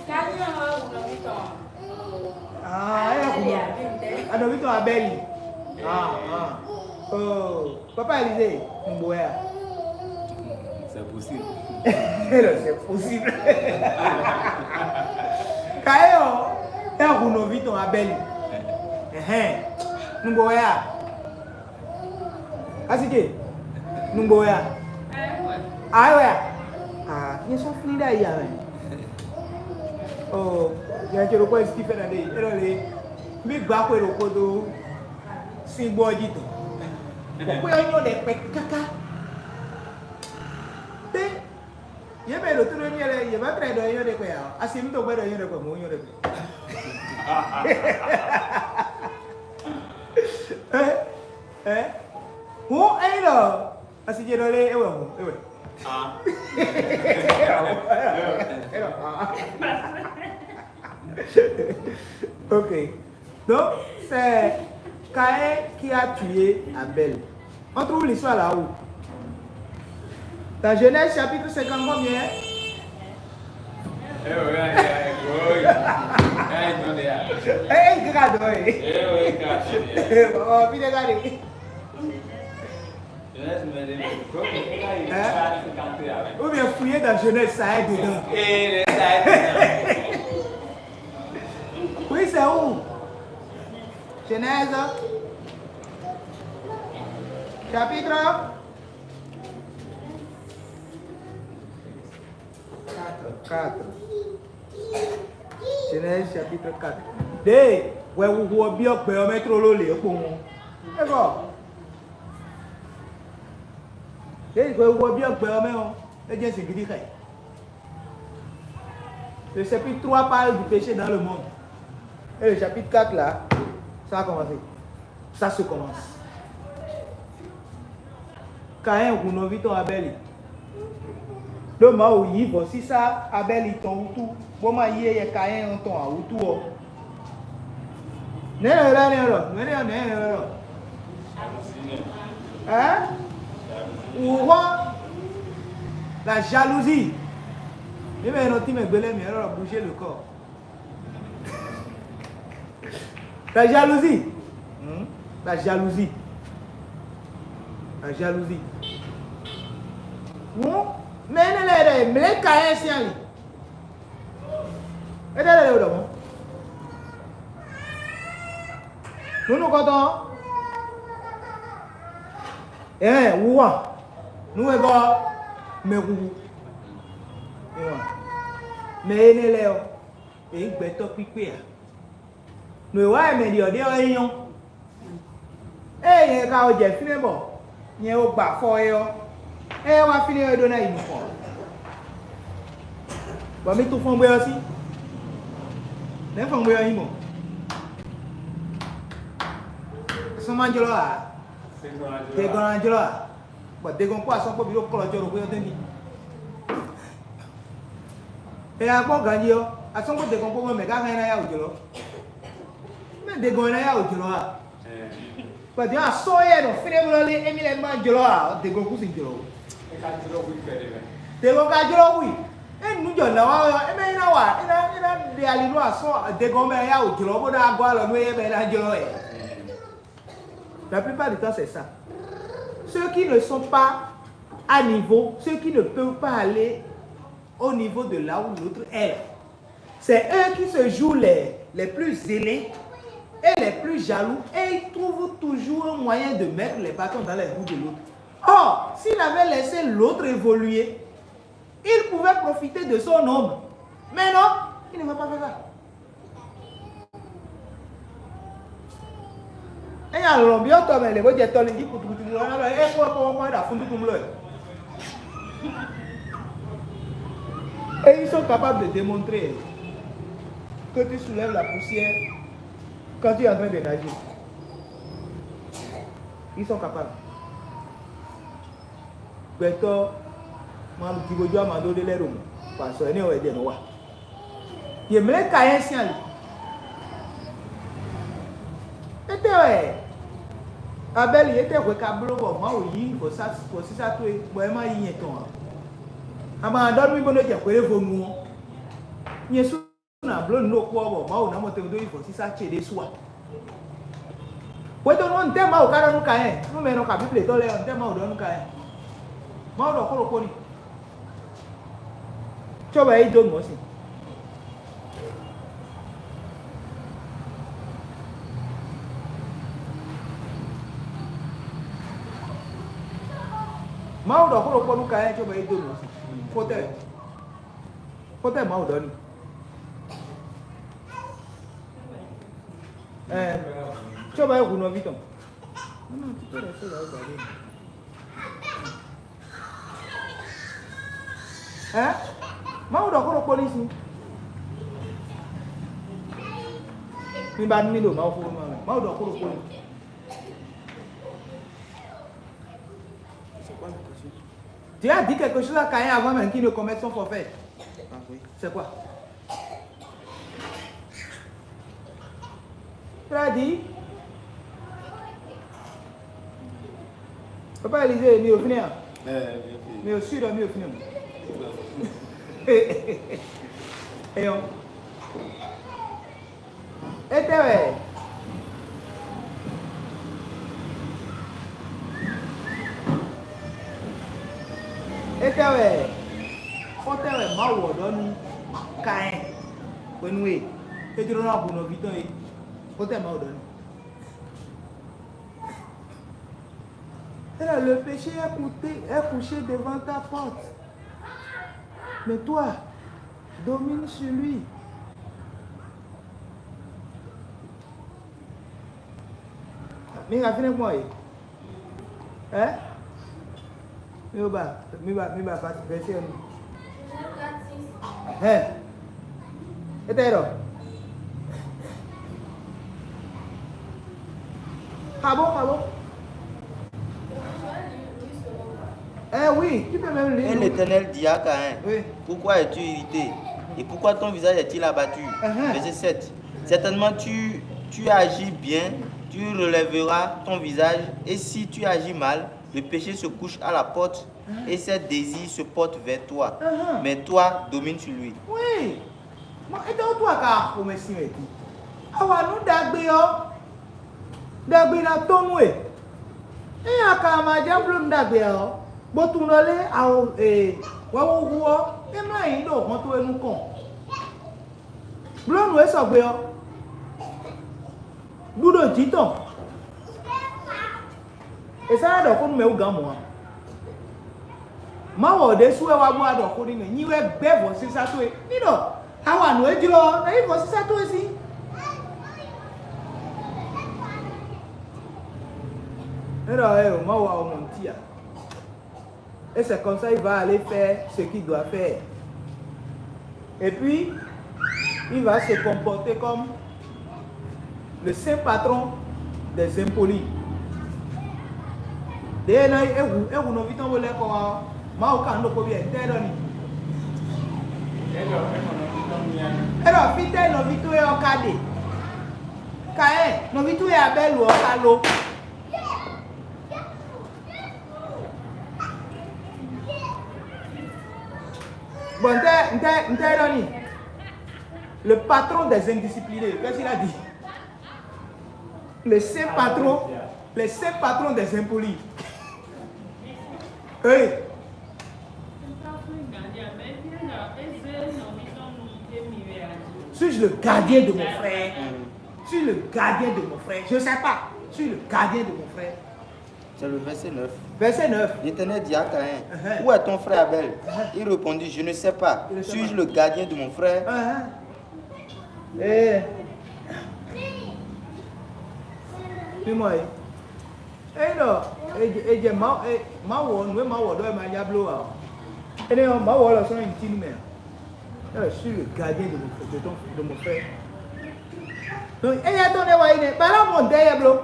Kaɛn ɔ́ wá wǔ nɔví tɔn. Ah, é wá wǔ nɔ. Anɔví tɔn Abɛli. Ah, ah. Oh, papa Élisée, nugbo wɛ a? C'est possible. Alors, c'est possible. Kaɛn ɔ́, é wá wǔ nɔví tɔn Abɛli. Ɛhɛn. Nugbo wɛ a? Asike, nugbo wɛ a? Ayɔ wɛ a? Ah, nyɛ sɔ́ flín ɖ'ayǐ ǎ wɛ. Oh, nyɛ ce ɖokpó Stephen ade, é ɖɔ lé, mí gbá xwe ɖokpó dó síngbó ɔ́ jí dɔn. Xwe ɔ́ nyɔ́ ɖɛkpɛ káká. Té, yě mɛ ɖo tó ɖó nyɛ lɛ, yě má tlɛ ɖɔ é nyɔ́ ɖɛkpɛ ǎ. Asi mi tó gbɛ́ ɖɔ é nyɔ́ ɖɛkpɛ, mɔ̌ é nyɔ́ ɖɛkpɛ. Ɛ, ɛ, hǔn ényí ɖɔ asi ce ɖɔ lé é wɛ hǔn é wɛ. Ah. É ɖɔ, ah. Ok. Donc, c'est Caïn qui a tué Abel. On trouve l'histoire là-haut. Dans Genèse chapitre cinquante combien? Eh, ouais, ouais, ouais, ouais. Eh, non, déjà. Eh, eh, regarde, ouais. Eh, ouais, regarde, déjà. Oh, puis regardez. Genèse, mais les, comme il y a une Hein? Ou bien fouiller dans Genèse, ça aide dedans. Eh, ça aide dedans. Oui, c'est où? Genèse, chapitre quatre, quatre. Genèse chapitre quatre. Ɖěe hwɛhuhu ɔ́ byɔ́ gbɛ ɔ́ mɛ tlóló lě é kpowun ɔ́, é vɔ. Ɖěe hwɛhuhu ɔ́ byɔ́ gbɛ ɔ́ mɛ ɔ́, é jɛ́n zǐngídi xɛ. Le chapitre trois parle du péché dans le monde. Et le chapitre quatre là, ça a commencé. Ça se commence. Kayɛ́n hu nɔví tɔn Abɛ́li, ɖó Mawu yí vɔ̌sísá Abɛ́li tɔn wútu, bó ma yí éyɛ́ Kayɛ́n tɔn ǎ wútu ɔ́. Nɛ̌ è ylɔ́ énɛ́ ɔ́ ɖɔ? Nǔ énɛ́ ɔ́, nɛ̌ è ylɔ́ ɛ ɖɔ? Ɛ̌? Wǔhɔ́n, la jalousie. Mǐ mɛ e nɔ tín mɛ gbe lɛ́ɛ, mǐ ylɔ́ ɖɔ bouger le corps. La jalousie. Hmm? La jalousie. La jalousie. Hǔn, mɛ énɛ́ lɛ́ɛ ɖɔ mlɛ̌ Kayɛ́n sín ali. É ɖɔ lɛ́ ɖɔ mɔ̌. Nǔ nukɔntɔn ɔ́, ɛɛ wúwa nú wɛ gɔ́ mɛhuhu. Mɛ énɛ́ lɛ́ɛ ɔ́, è nyǐ gbɛtɔ́ kpíkpé ǎ. Nǔ e wa wɛ mɛ ɖi ɔ́ ɖe ɔ́, é nyɔ́. Ée nyɛ ka wɛ jɛ fínɛ́ bɔ nyɛ wo gba afɔ é ɔ́, ée wá fínɛ́ ɔ́, é ɖó ná yi nukɔn ǎ. Bɔ mi tunwun fɔngbe ɔ́ sí. Nɛ̌ fɔngbe ɔ́ nyí mɔ̌? Sɔ́ ma jlɔ́ ǎ. Degɔn ná jlɔ́ ǎ. Bɔ degɔn kpó asɔ́ kpó bǐ ɖo klɔ jɔ ɖo xwé ɔ́ tɛ́ntin. Ɛ a kpɔ́n ganjí ɔ́, asɔ́ kpó degɔn kpó mɛ gán hɛn ná yá wǔ jlɔ́. Mɛ degɔn ná yá wǔ jlɔ́ a? Pàdé asɔ́ yɛ nɔ fínɛ́ blɔ́ lé émí lɛ́ɛ má jlɔ́ a? Degɔn kú si jlɔ́ o. Degɔn ka jlɔ́ hu i. É nu jɔ nǎ wa ɔ́, é mɛ é ná wa, é ná é ná ɖe ali nú asɔ́ degɔn mɛ yá wǔ jlɔ́ bó ná gɔ́ alɔ nú éyɛ́ mɛ é ná jlɔ́ wɛ. La plupart du temps, c'est ça. Ceux qui ne sont pas à niveau, ceux qui ne peuvent pas aller au niveau de là où l'autre est, c'est eux qui se jouent les, les plus zélés et les plus jaloux et ils trouvent toujours un moyen de mettre les bâtons dans les roues de l'autre. Or, s'il avait laissé l'autre évoluer, il pouvait profiter de son ombre. Mais non, il ne va pas faire ça. Ényí alɔ̌nbyɔ́tɔ́ mɛ lě bó jɛ tɔlin jí kutukutu ɔ́, ná ɖɔ é kpó é kpó ɔ́ kpɔ́n é ɖo afúntúntún bló wɛ. Et ils sont capables de démontrer que tu soulèves la poussière quand tu es en train de nager. Ils sont capables. Gbɛtɔ́ ma jibojú ama ɖó ɖé lɛ́ɛ ɖo mɔ̌, bɔ azɔ̌ énɛ́ wɛ jɛ nǔ wa. Yě mlɛ́ Kayɛ́n sín ali. Étɛ́ wɛ Abɛ́li, étɛ́ hwɛ ka bló bɔ Mawu yí vɔ̌sísá towe bɔ é má yí nyɛ tɔn ǎ? A ma ɖɔ nú mì bó nɔ́ jɛ hweɖévonu ɔ́, nyɛ sú ná bló nǔ ɖokpó ɔ́ bɔ Mawu ná mɔ tɛn dó yi vɔ̌sísá ce ɖésú a? Hwetɔ́nu ɔ́, ntɛ́ Mawu ka ɖɔ nú Kayɛ́n? Nú mɛ e nɔ xa Bíbli tɔn lɛ́ɛ ɔ́, ntɛ́ Mawu ɖɔ nú Kayɛ́n? Mawu ɖɔ xó ɖokpó n'i. Cóbɔ é yí dó nǔ ɔ́ sin. Mawu ɖɔ xó ɖokpó nú Kayɛ́n cóbɔ é yí dó nǔ ɔ́ sin. Xótɛ́, xótɛ́ Mawu ɖɔ n'i. Ɛɛ, cóbɔ é hu nɔví tɔn. Ɛn? Mawu ɖɔ xó ɖokpó ní sin. Mi ba nú mì ɖo Mawu xó ma mɛ. Mawu ɖɔ xó ɖokpó ní. Tu as dit quelque chose à Caïn avant même qu'il ne commette son forfait. C'est quoi? Cela dit, Papa Élisée, mi ò fínɛ́ a? Mi ò sú ɖɔ mi ò fínɛ́ o. Eyɔn. Étɛ́ wɛ? Étɛ́ wɛ? Xó tɛ́ wɛ Mawu ɔ́ ɖɔ nú Caïn hwenu e é jló ná hu nɔví tɔn é? Xó tɛ́ Mawu ɖɔ n'i? Étɛ́ wɛ? Le péché est couché, est couché devant ta porte. Mais toi, domine sur lui. Mi ka fínɛ́ gbɔn e? Ɛ? Mi ba, mi ba, mi ba vɛsɛ nu. Ɛ. Étɛ́ ɖɔ? Xabo, xabo. Eh oui, tu peux même lire. Et l'Éternel dit à Caïn, oui, pourquoi es-tu irrité? Et pourquoi ton visage est-il abattu? Uh-huh. Verset sept. Certainement, tu, tu agis bien, tu relèveras ton visage, et si tu agis mal, le péché se couche à la porte, et ses désirs se portent vers toi. Uh-huh. Mais toi, domine sur lui. Oui. Mɔ, étɛ́wútu a ka xomɛ sin wɛ din? A wa nǔ ɖagbe ɔ́, ɖagbe ná tɔ́n nú we. Ényí a ka ma jɛ bló nǔ ɖagbe ǎ ɔ́, bó tunwun ɖɔ lé awo ee wɛwúxú ɔ́, é mlá nyǐ ɖo hɔn towe nukɔn. Bló nǔ e sɔgbe ɔ́, ɖu ɖo jǐ tɔn. È sá ná ɖɔ xó nú mɛ wú gǎn mɔ̌ ǎ. Mawu ɔ́ ɖésú wɛ wá bó wá ɖɔ xó n'i mɛ, nyi wɛ gbɛ́ vɔ̌sísá towe. Ní ɖɔ a wa nǔ e jló ɔ́, é nyí vɔ̌sísá towe sín. É ɖɔ ɛ o, Mawu wa o mɔ nǔ cí ǎ. Et c'est comme ça il va aller faire ce qu'il doit faire. Et puis, il va se comporter comme le saint patron des impolis. Ɖě e nɔ é hu é hu nɔví tɔn bó lɛ́ kɔ wá ɔ́, Mawu ka nǔ ɖokpó byɔ́ ɛ tɛ́ ɖɔ n'i. É ɖɔ fítɛ́ nɔví towe ɔ́ ka ɖe? Ka ɛ nɔví towe Abɛ́lu ɔ́ ka lo? Bon, ntɛ ntɛ ntɛ ɖɔ ni, le patron des indisciplinés, qu'est-ce qu'il a dit? Le saint patron, le saint patron des impolis. Hey. Suis-je le gardien de mon frère? Suis-je le gardien de mon frère? Je ne sais pas. Suis-je le gardien de mon frère? C'est le verset neuf. Verset neuf. L'Éternel dit à Caïn, uh-huh, où est ton frère Abel? Uh-huh. Il répondit, je ne sais pas. Je ne sais pas. Suis-je le gardien de mon frère? Uh-huh. Eh. Dis-moi. Eh non, et, et, et, ma, et, ma, on, oui, ma, on, doit, ma, diablo, ah. Et non, ma, on, là, sont une team, mais. Eh, je suis le gardien de mon, de ton, de mon frère. Donc, et il y a ton éloigné. Par là, mon derrière, bro.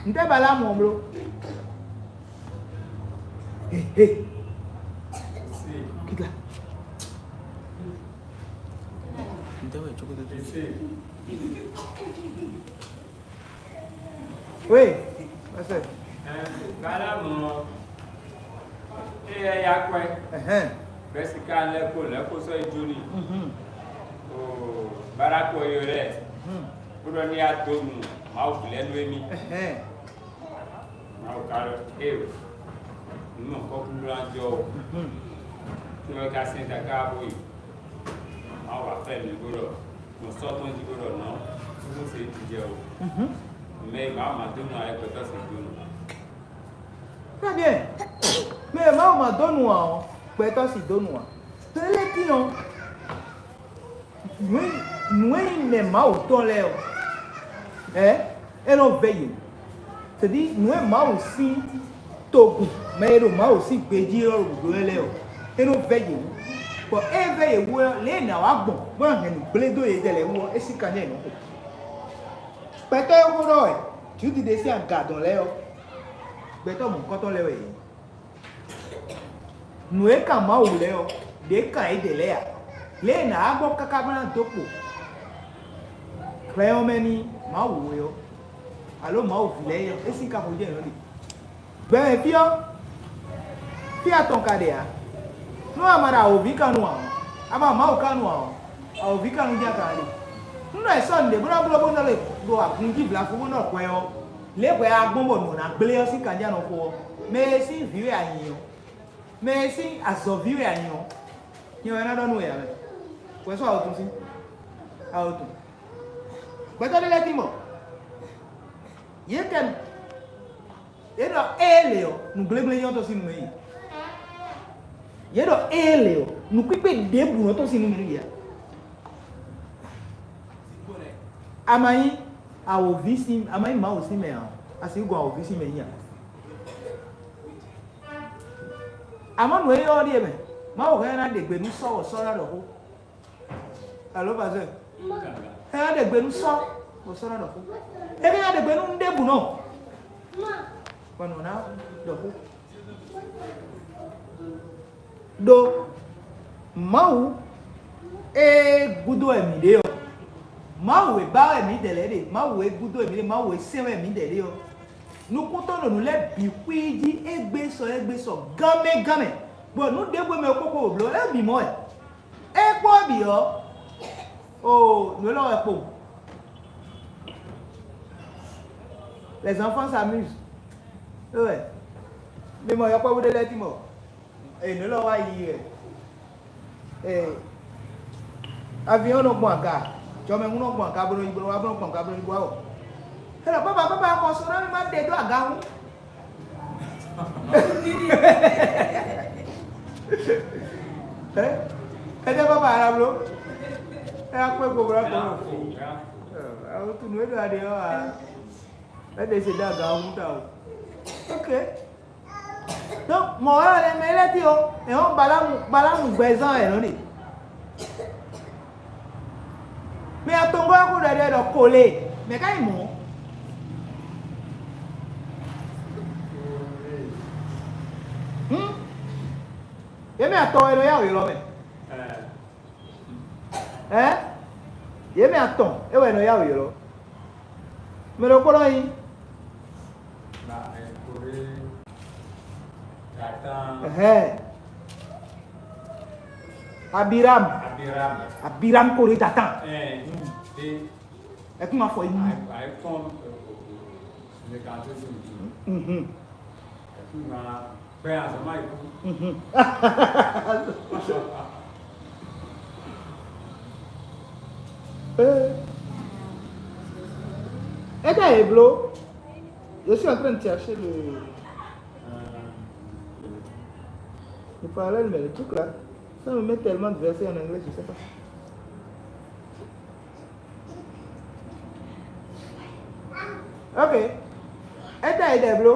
N tɛ ba la mɔ blo. Hey, hey. Quitte là. N tɛ wɛ tsokoto tó. Oui, pasteur. Balamu, eya ya kwɛ. Ɛhɛn. Bɛsika lɛ ko lɛ ko sɔ yi joli. Mhm. O Balakɔ yɔ lɛ. Mhm. Kpɔɖɔ ni a do nu Mawu gblɛ nú émí. Ɛhɛn. Mawu ka ɖɔ eo, nǔ mɔ kɔkúɖó ná jɔ o. Mhm. Tí wọ́n ká sɛn ta ká bó yi. Mawu wá fẹ́ mi bó ɖɔ, mo sɔ́ tɔn jí bó ɖɔ nɔ́, kúkú se jijɛ o. Mhm. Mɛ e Mawu ma dó nu ayɛkpɛtɔ́ se dó nu. Très bien. Mɛ e Mawu ma dó nu ǎ ɔ́, gbɛtɔ́ si dó nu ǎ. Télé tín ɔ́. Nǔ e nǔ e nyí mɛ Mawu tɔn lɛ́ɛ ɔ́, ɛ é nɔ vɛ́ yě. C'est-à-dire nǔ e Mawu sín togun mɛ e ɖo Mawu sín gbejí ɔ́ ɖo ɖǒ lɛ́ɛ ɔ́, é nɔ vɛ́ yě wú. Bɔ ée vɛ́ yě wú ɔ́, lě e è nǎ wá gbɔn bó ná hɛn nǔ gblé dó yědɛɛ lɛ́ɛ wú ɔ́, é sín kanjá yě nɔ xo. Gbɛtɔ́ e xó ɖɔ wɛ Judi ɖe sín aga dɔn lɛ́ɛ ɔ́, gbɛtɔ́ mɔ̌hunkɔtɔn lɛ́ɛ wɛ yě nyí. Nǔ e kan Mawu lɛ́ɛ ɔ́, ɖě kan yědɛɛ lɛ́ɛ ǎ. Lě e è nǎ wá gbɔ káká bó ná dó kpo hwɛ ɔ́ mɛ nú Mawu we ɔ́, alo Mawu ví lɛ́ɛ é ɔ́, é sín ka xo jɛ nǔ ɖe. Gbɛmɛ fí ɔ́, fí atɔn ka ɖe ǎ. Nú a ma ɖo awǒvi kan nu ǎ ɔ́, a ma Mawu ka nu ǎ ɔ́, awǒvi kan nu jɛ́n a ka ná ɖe. Nú ɖɔ è sɔ́ nǔɖé bó ná bló bó nɔ lɛ ɖo agun jí vlafú bó nɔ hwɛ ɔ́, lě hwɛ a gbɔn bɔ nǔ ɔ́ ná gblé ɔ́ sín kanjá nɔ xo ɔ́, mɛ e sín vǐ wɛ a nyí ɔ́, mɛ e sín azɔ̌ví wɛ a nyí ɔ́, nyɛ wɛ ná ɖɔ nú we ǎ mɛ. Hwɛ sɔ́ awotun sín awotun. Gbɛtɔ́ ɖé lɛ́ɛ tín mɔ. Yě kɛ yě ɖɔ ée lě ɔ́, nǔgblégblé nyɔ́ tɔn sín nǔ mɛ yi. Yě ɖɔ ée lě ɔ́, nǔkpíkpé ɖěbǔ nɔ tɔn sín nǔ mɛ nú yě ǎ. A ma nyí awǒvi sín, a ma nyí Mawu sín mɛ ǎ ɔ́, a sixú gɔn awǒvi sín mɛ nyí ǎ. Amɔ̌ nǔ e ylɔ́ ɔ́ ɖíe mɛ, Mawu hɛn ná ɖe gbe nú sɔ́ wɔ sɔ́ ná ɖɔ xó. Alo pasteur, hɛn ná ɖe gbe nú sɔ́ wɔ sɔ́ ná ɖɔ xó. É hɛn ná ɖe gbe nú nú ɖěbǔ nɔ. Nɔ ná ɖɔ xó. Ɖó Mawu e gúdo wɛ mǐ ɖe ɔ́, Mawu e ba wɛ mǐdɛɛ lɛ́ɛ ɖe, Mawu e gúdo wɛ mǐ ɖe, Mawu e sɛn wɛ mǐdɛɛ ɖe ɔ́, nukún tɔn ɖo nǔ lɛ́ɛ bǐ xwíí jí égbé sɔ égbé sɔ gánmɛ gánmɛ, bɔ nǔ ɖěbǔ e mɛ kpókpó wǒ bló é bǐ mɔ wɛ. É kpó bǐ ɔ́, oo, nǔ élɔ́ wɛ kpo. Les enfants s'amusent. É wɛ. Mi mɔ yɔkpɔ́vú ɖé lɛ́ɛ tín bɔ ee, nǔ élɔ́ wá yi wɛ. Ee, aviɔn nɔ gbɔn aga, jɔmɛhún nɔ gbɔn aga bó nɔ yi bó nɔ wá, bó nɔ gbɔn aga bó nɔ yi bó wá wɔ. É ɖɔ bábà bábà, xɔ so ná mi má ɖe dó aga hún. Ɛ, ɛ jẹ́ bábà ara bló. Ɛ yá kpé gbogbo lɔ kpɔ́n. Ɛ, ɛ, tu nǔ e ɖo aɖe ɔ́, a, ɛ ɖe se dó aga hún ta o. Ok. Donc, mɔ̌ wɛ wɛ mɛ lɛ́ɛ tín o, è hɔn Balamu, Balamu gbɛzán wɛ è nɔ ɖe. Mɛ atɔngɔ́ ɔ́ ko ɖɔ ɖɛ ɖɔ Kole, mɛ ká nyí mɔ̌. Hǔn, yě mɛ atɔn wɛ nɔ yá wě lɔ mɛ. Ɛ? Yě mɛ atɔn é wɛ è nɔ yá wǔ ylɔ́. Mɛ ɖokpó nɔ nyí. Ɛhɛn. Abiram. Abiram Kore Datan. Ẹ kún ma fɔ yín. Mhm. Bɛn azɔn ma yi kú. Mhm. Eh. Étɛ́ è bló? Je suis en train de chercher le, le parallèle, mais le truc là, ça me met tellement de versets en anglais, je sais pas. Ok. Étɛ́ è ɖɛ bló?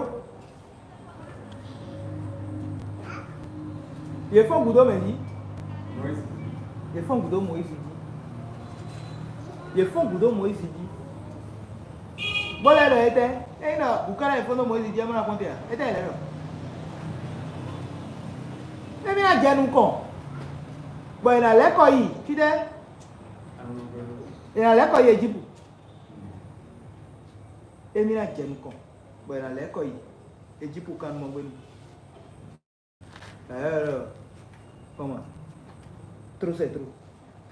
Yě fɔ́n gǔdo mɛ jí. Yě fɔ́n gǔdo Moyizi jí. Yě fɔ́n gǔdo Moyizi jí. Bó lɛ́ ɖɔ étɛ́? Ényí ɖɔ gǔ ká lɛ́ yě fɔ́n dó Moyizi jí, é má ná kpɔ́n te ǎ. Étɛ́ è lɛ́ ɖɔ? Émí ná jɛ nukɔn, bɔ è nǎ lɛ́ kɔ yi fítɛ́? È nǎ lɛ́ kɔ yi Ejípu. Émí ná jɛ nukɔn, bɔ è nǎ lɛ́ kɔ yi Ejípu kannumɔgbénu. D'ailleurs, comment? Trop c'est trop.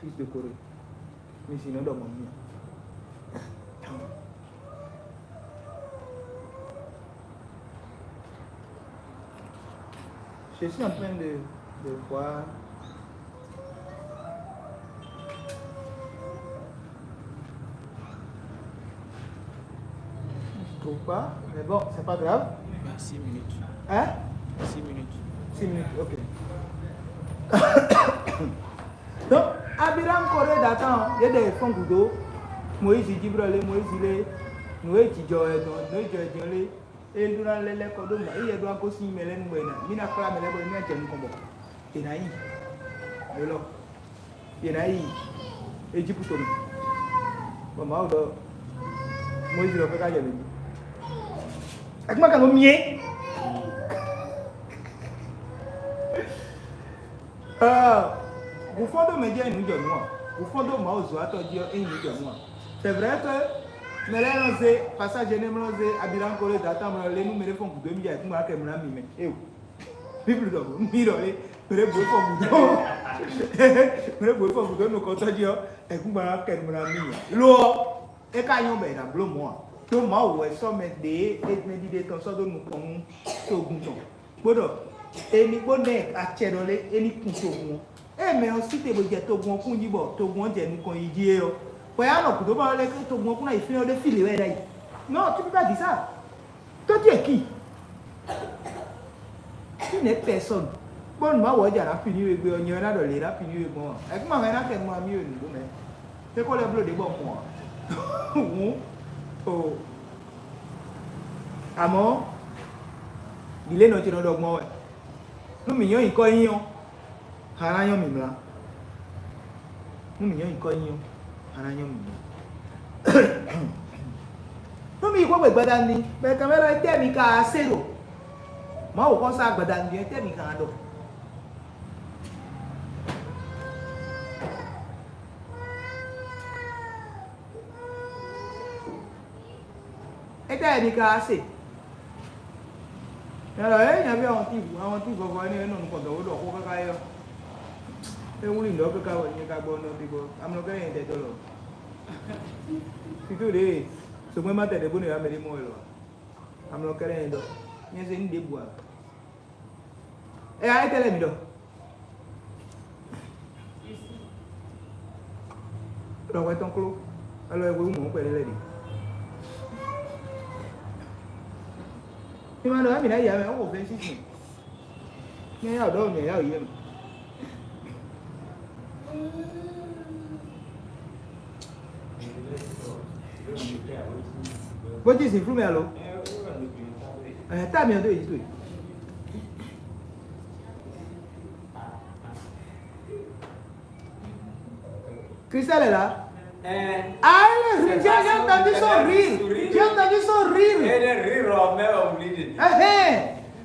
Fils de Corée. Mi si nɔ ɖɔ mɔ mi. Je suis en train de, de voir. Je trouve pas, mais bon, c'est pas grave. Bah, six minutes. Hein? Six minutes. Six minutes, ok. Donc, Abiram Kore Datan, yě ɖe fɔ́n gǔdo Moyizi jí bɔ lé Moyizi lé, nǔ e jǐjɔ wɛ dɔn, nǔ e jɔ wɛ dɔn lé, é ɖó ná lɛ́ lɛ́ kɔ ɖó mɔ̌, éyɛ́ ɖó ná gosín mɛ lɛ́ɛ nu bɔ è nǎ, mì ná kplá mɛ lɛ́ɛ bɔ mì ná jɛ nukɔn bɔ è nǎ yi. Lě lɔ, è nǎ yi Ejípu tomɛ, bɔ Mawu ɖɔ Moyizi ɖɔ káká jɛ mɛ jí. Ɛ kún má ka nɔ myɛ. Gǔfɔ́n ɖó mɛ jɛ nǔ jɔ nǔ a? Gǔfɔ́n ɖó Mawu zɔ̌watɔ́ jí ɔ́, é nyí nǔ jɔ nǔ a? C'est vrai que mɛ lɛ́ɛ nɔ zé passage énɛ́ mlɔ́ zé Abiram Kore Datan mlɔ́ lé nú mɛ ɖé fɔ́n gǔdo émí jɛ ayǐkúngban kɛ mlɔ́ mì mɛ. Éeǒ. Bíblu ɖɔ mi ɖɔ lé, mɛ ɖé bǔ fɔ́n gǔdo. Mɛ ɖé bǔ fɔ́n gǔdo nukɔntɔ́ jí ɔ́, ayǐkúngban kɛ mlɔ́ mì mɛ. Lo ɔ́, é ka nyɔ́ bɔ è nǎ bló mɔ̌ ǎ. Đó Mawu wɛ sɔ́ mɛ ɖě énɛ́ ɖiɖe tɔn sɔ́ dó nukɔn nú togun tɔn. Bó ɖɔ è ní bó ná ɛ acɛ ɖɔ lé é ní kun togun ɔ́. Ée mɛ ɔ́ sí te bó jɛ togun ɔ́ kún jí bɔ togun ɔ́ jɛ nukɔn yi jí é ɔ́, bɔ é wá nɔ gǔdo ba ɔ́ lɛ́ ké togun ɔ́ kún ná yi fínɛ́ ɔ́ ɖé fí lě wɛ é ná yi. Non, tu peux pas dire ça. Toi, tu es qui? Tu n'es personne. Bó nu Mawu ɔ́ jɛ ná pini we gbé ɔ́, nyɛ wɛ ná ɖɔ lě ná pini we gbɔn ɔ́. Ɛkúma hɛn ná kɛ nu amí we nǔgbó mɛ. Tɛ́ kó lɛ́ bló ɖě bɔ mɔ ɔ́. Hǔn o. Àmọ́, ɖǐlé nɔ ce nɔ ɖɔ gbɔn wɛ. Nú mǐ nyɔ́ nyǐkɔ nyí ɔ́, ha ná nyɔ́ mǐmlá. Nú mǐ nyɔ́ nyǐkɔ nyí ɔ́, ha ná nyɔ́ mǐmlá. Nú mi xó gbe gbadanu din, bɔ kanmɛ ɖɔ étɛ́ mi ka se ɖo Mawuxɔsá gbadanu din, étɛ́ mi ka ɖɔ? Étɛ́ mi ka se? Alɔ é nyaví awɔntívu, awɔntívu vɔvɔ énɛ́ e nɔ nukɔn dɔ̌n bó ɖɔ xó káká é ɔ́, é wlí nǔ ɖɔ káká wɛ nyɛ ka gbɔ nɔ ɖi bɔ amlɔ ká nyɛ tɛ dɔ́ lɔ. Fítú ɖě zogbɛ́n ma tɛ ɖě bó nɔ yá mɛ ɖé mɔ wɛ lɔ ǎ. Amlɔ kɛ́ɖɛ́ nyɛ ɖɔ nyɛ zé nú ɖěbǔ ǎ. Ɛ ǎ, étɛ́ lɛ́ɛ mi ɖɔ? Ɖɔ hwɛ tɔn kló, alɔ e hwewú mɔ̌ kpɛɖé lɛ́ɛ ɖe. Mi ma ɖɔ émí ná yi amɛ, ó xo vɛ̌nsín sin. Nyɛ yá ɖɔ mɛ yá yɛ mɛ. Bó jí sin flú mɛ alo? Ɛ, tá mi ɔ́ dó yìí tó yìí. Christelle est là. Ah, elle est rire. J'ai entendu son rire. J'ai entendu son rire. Ele rire ɔ mɛ ɔ wuli de.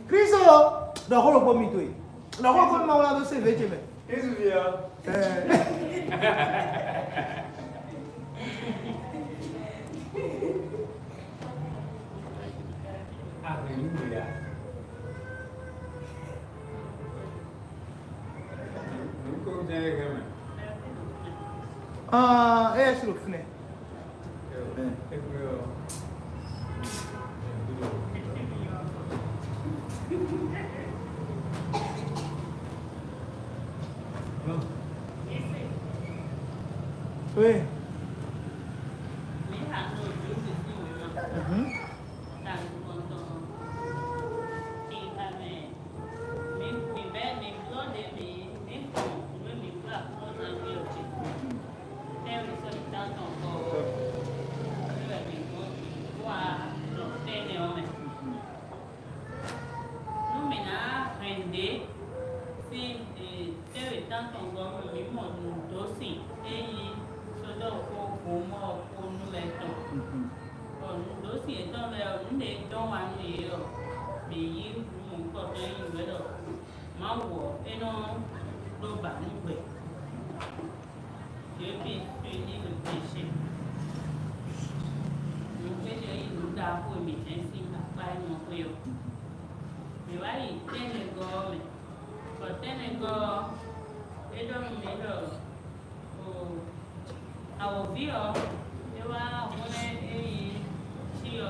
Christelle, ɖɔ xó lɔkpɔ mi to yi. Ɖɔ xó lɔkpɔ mi ma wla dó se vɛ ce mɛ. Christelle. Hallelujah. Ah, é é siro fúnɛ. Oui. Mhm. Nú mǐ ná hɛn nǔɖé sín tɛ́nwe tántɔn gɔ́ mɛ, mǐ mɔ nǔdósin e nyí Sodɔ́mu kpó Gomɔ́ɔ kpó nú lɛ́ɛ tɔn. Bɔ nǔdósin yětɔn lɛ́ɛ ɔ́, nǔ e dɔn wá nú yě ɔ́, mǐ yí nǔ mɔ̌hunkɔtɔn e nyí nǔ wɛ ɖɔ Mawu ɔ́, é nɔ ɖó ba nú gbɛ. Dieu peut punir le péché. Nǔ péché nyí nǔ ɖaxó e mǐ hɛn sín akpá énɛ́ ɔ́ xwé ɔ́. Mǐ wá yi tɛ́nnɛgɔ́ ɔ́ mɛ, bɔ tɛ́nnɛgɔ́ ɔ́, é ɖɔ nú mǐ ɖɔ, o, awǒvi ɔ́, é wá hwlɛ́n é nyí cyɔ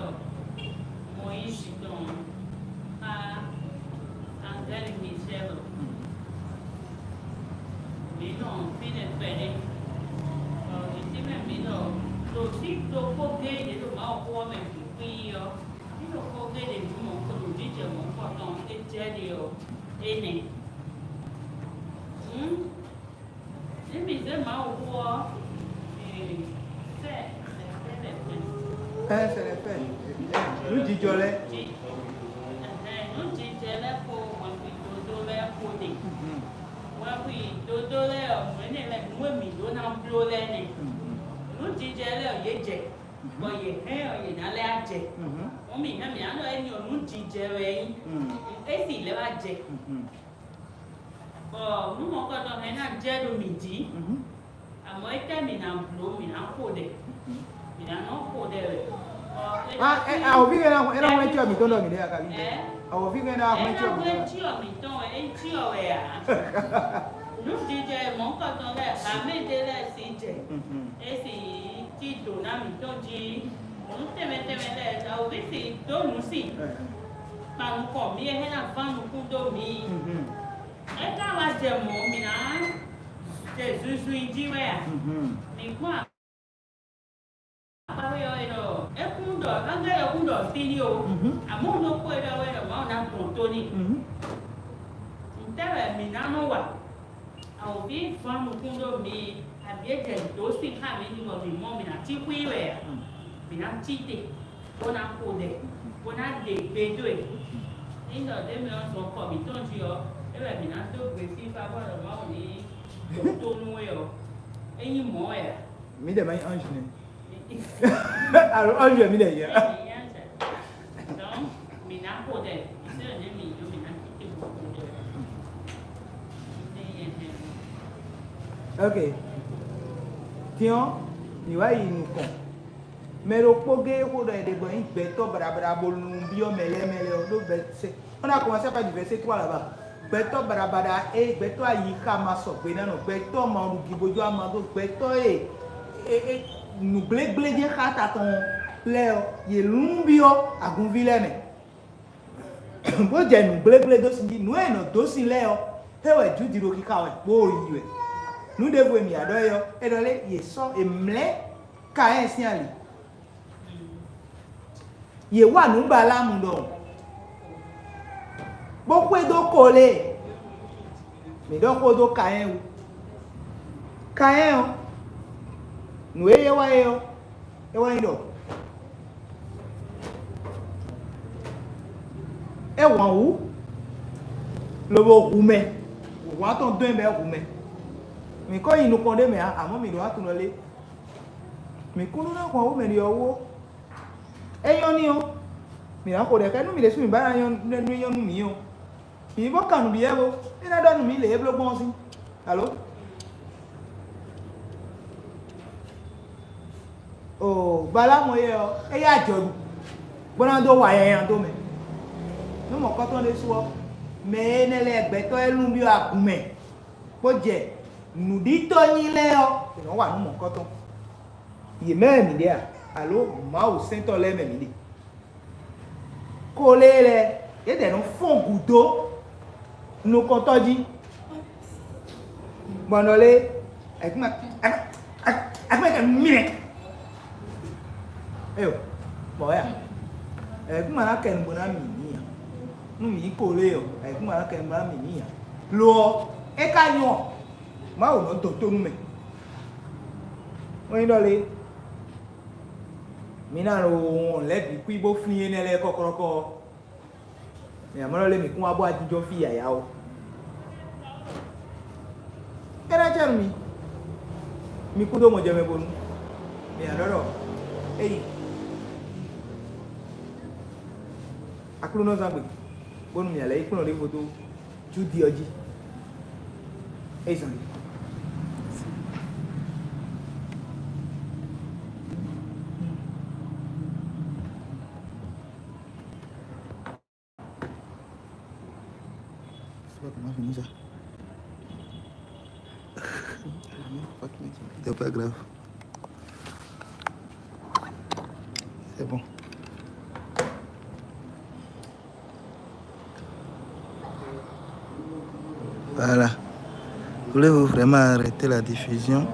Mɔyízi tɔn xá Angɛ́li Micɛ́lu. Mǐ nɔ fínɛ́ kpɛɖé, bɔ mǐ tínmɛ mǐ ɖɔ ɖo fí ɖokpó géé ɖě ɖo Mawuxó ɔ́ mɛ bǐ xwíí ɔ́, fí ɖokpó géé ɖě bǐ mɔ̌ ko ɖo jǐjɛ mɔ̌hunkɔtɔn e jɛ ɖe ɔ́, é nɛ́. Hǔn, nú mǐ zé Mawuxó ɔ́, ee, fɛ́ lɛ̌ fɛ́ lɛ̌ fɛ́. Ɛ sɛ lɛ̌ fɛ́. Nǔ jijɔ lɛ́ɛ. Ji-, ɛhɛn, nǔ jijɛ lɛ́ɛ kpó wɛnxwi dodó lɛ́ɛ kpó ɖe. Wɛnxwi dodó lɛ́ɛ ɔ́, nǔ énɛ́ lɛ́ɛ nǔ e mǐ ɖó ná bló lɛ́ɛ nɛ́. Nǔ jijɛ lɛ́ɛ ɔ́, yě jɛ, bɔ yě hɛn ɔ́, yě ná lɛ́ á jɛ. Mɔ̌ mǐ hɛn mǐ ná ɖɔ éní ɔ́, nǔ jijɛ wɛ é nyí. É sì lɛ́ wá jɛ. Bɔ nǔ mɔ̌kɔtɔn hɛn ná jɛ ɖo mǐ jí. Amɔ̌ étɛ́ mǐ ná bló, mǐ ná xo ɖɛ? Mǐ ná nɔ xo ɖɛ wɛ. Bɔ é ná Awɔ̌ví hɛn ná é ná hwlɛ́n cyɔ mǐtɔn ɖɔ mǐ ɖe akaví. Ɛ? Awɔ̌ví hɛn ná hwlɛ́n cyɔ mǐtɔn. Cyɔ mǐtɔn wɛ, é cyɔ wɛ ǎ. Nǔ jijɛ mɔ̌kɔtɔn lɛ́ɛ, hamɛ ɖé lɛ́ɛ sí jɛ. É sì cí dǒ ná mǐtɔn jí. Nǔ tɛnmɛ tɛnmɛ lɛ́ɛ, awɔ̌ví sì dó nǔ sin. Kpan nukɔn mǐ e hɛn ná ván nukún dó mǐ. É ka wá jɛ mɔ̌, mǐ ná jɛ zunzun jí wɛ a? Mǐ kpɔ́n akpáwé ɔ́, é ɖɔ é kún ɖɔ, angɛ́li ɔ́ kún ɖɔ fí ní o. Amɔ̌ un ɖokpó e ɖɔ wɛ ɖɔ Mawu ná gbɔn tó n'i. Ntɛ́ wɛ mǐ ná nɔ wa? Awǒvi vɔ́n nukún ɖó mi, abǐ é jɛ dǒ sín xá mǐ ní bɔ mǐ mɔ mǐ ná cí xwí wɛ a? Mǐ ná cí te, bó ná xo ɖɛ, bó ná ɖe gbe dó e. Ényí ɖɔ ɖěmɛ ɔ́ zɔn kɔ mǐtɔn jí ɔ́, é wɛ mǐ ná dó gbe fífá bɔ ɖɔ Mawu ní dó tó nú we ɔ́, é nyí mɔ̌ wɛ a? Mǐdɛɛ ma nyí ange nɛ́. Alors, on lui a mis les liens. Ok. Tiens, il va y nous con. Mɛ ɖokpó géé xó ɖɔ è ɖe bɔ nyí gbɛtɔ́ baɖabaɖa bo lun byɔ́ mɛ lɛ́ɛ mɛ lɛ́ɛ ɔ́ ɖó bɛ́ sɛ. On a commencé à partir du verset trois là-bas. Gbɛtɔ́ baɖabaɖa é, gbɛtɔ́ ayixa ma sɔgbe ná nɔ, gbɛtɔ́ ma ɖu gibojú ama dó, gbɛtɔ́ e e e nǔgblégbléjɛ́n xá ta tɔn lɛ́ɛ ɔ́, yě lun byɔ́ agunví lɛ́ɛ mɛ. Bó jɛ nǔgblégblédósin jí, nǔ e è nɔ dó sin lɛ́ɛ ɔ́, é wɛ Judi ɖo xixa wɛ, bó yi wɛ. Nǔ ɖěvo e mǐ ya ɖɔ é ɔ́, é ɖɔ lé yě sɔ́ è mlɛ́ Kayɛ́n sín ali. Yě wa nǔ Baláamu ɖɔhun, bó xwedó Kolée. Mǐ ɖɔ xó dó Kayɛ́n wú. Kayɛ́n ɔ́, nǔ e é wa é ɔ́, é wɛ nyí ɖɔ é hwan wǔ, lobo hu mɛ, hǔn atɔn dɔn ɛ bɔ é hu mɛ. Mǐ kɔ yi nukɔn ɖé mɛ ǎ, amɔ̌ mǐ ɖo atunɔ lé. Mǐ kún nɔ ná hwan wú mɛ ɖi ɔ́ wú ó. É nyɔ́ n'i ɔ́, mǐ ná xo ɖɛ xá nú mǐ ɖésú mǐ ba ná nyɔ́ nú é nyɔ́ nú mǐ ó. Mǐ bó kan nǔ byɔ́ ɛ bó, é ná ɖɔ nú mǐ lě e é bló gbɔn ɔ́ sín. Alo? O Baláamu yɛ ɔ́, é yá ajɔ ɖu, bó ná dó wa nyanya dó mɛ. Nú mɔ̌kɔtɔn ɖésú ɔ́, mɛ énɛ́ lɛ́ɛ gbɛtɔ́ e lun byɔ́ agun mɛ, bó jɛ nǔɖitɔ́ nyí lɛ́ɛ ɔ́, è nɔ́ wa nǔ mɔ̌kɔtɔn. Yě mɛ wɛ mǐ ɖe a? Alo Mawu sɛntɔ́ lɛ́ɛ mɛ mǐ ɖe? Kolée lɛ́ɛ, yědɛɛ nɔ fɔ́n gǔdo nukɔntɔ́ jí, bɔ nɔ lé, ayǐkúngban ayǐkúngban kɛ mì nɛ. Eyo, bɔ ya, ayǐkúngban ná kɛ nǔgbó ná mì n'i ǎ. Nú mǐ yi Kolée ɔ́, ayǐkúngban ná kɛ nǔgbó ná mì n'i ǎ. Lo ɔ́, é ka nyɔ́ ɔ́, Mawu nɔ dɔn tó nú mɛ. Wọ́n nyí ɖɔ lé, mǐ ná ɖo wɔn lɛ́ɛ bǐ kwí bó flín énɛ́ lɛ́ɛ kɔ́kɔ́kɔ́ ɔ́, mǐ ná mɔ ɖɔ lé mǐ kún wá bó ajínjɔ́n fí yǎyá ó. É ná cɛ nú mi, mi kú dó mɔjɛmɛ bónú mǐ ná ɖɔ ɖɔ éyi Aklúnɔzán gbe, bónú mǐ ná lɛ́ yi kplɔ́n ɖěvo dó Judée ɔ́ jí. Ezali. C'est pas comment finir ça. C'est pas grave. C'est bon. Voilà. Voulez-vous vraiment arrêter la diffusion?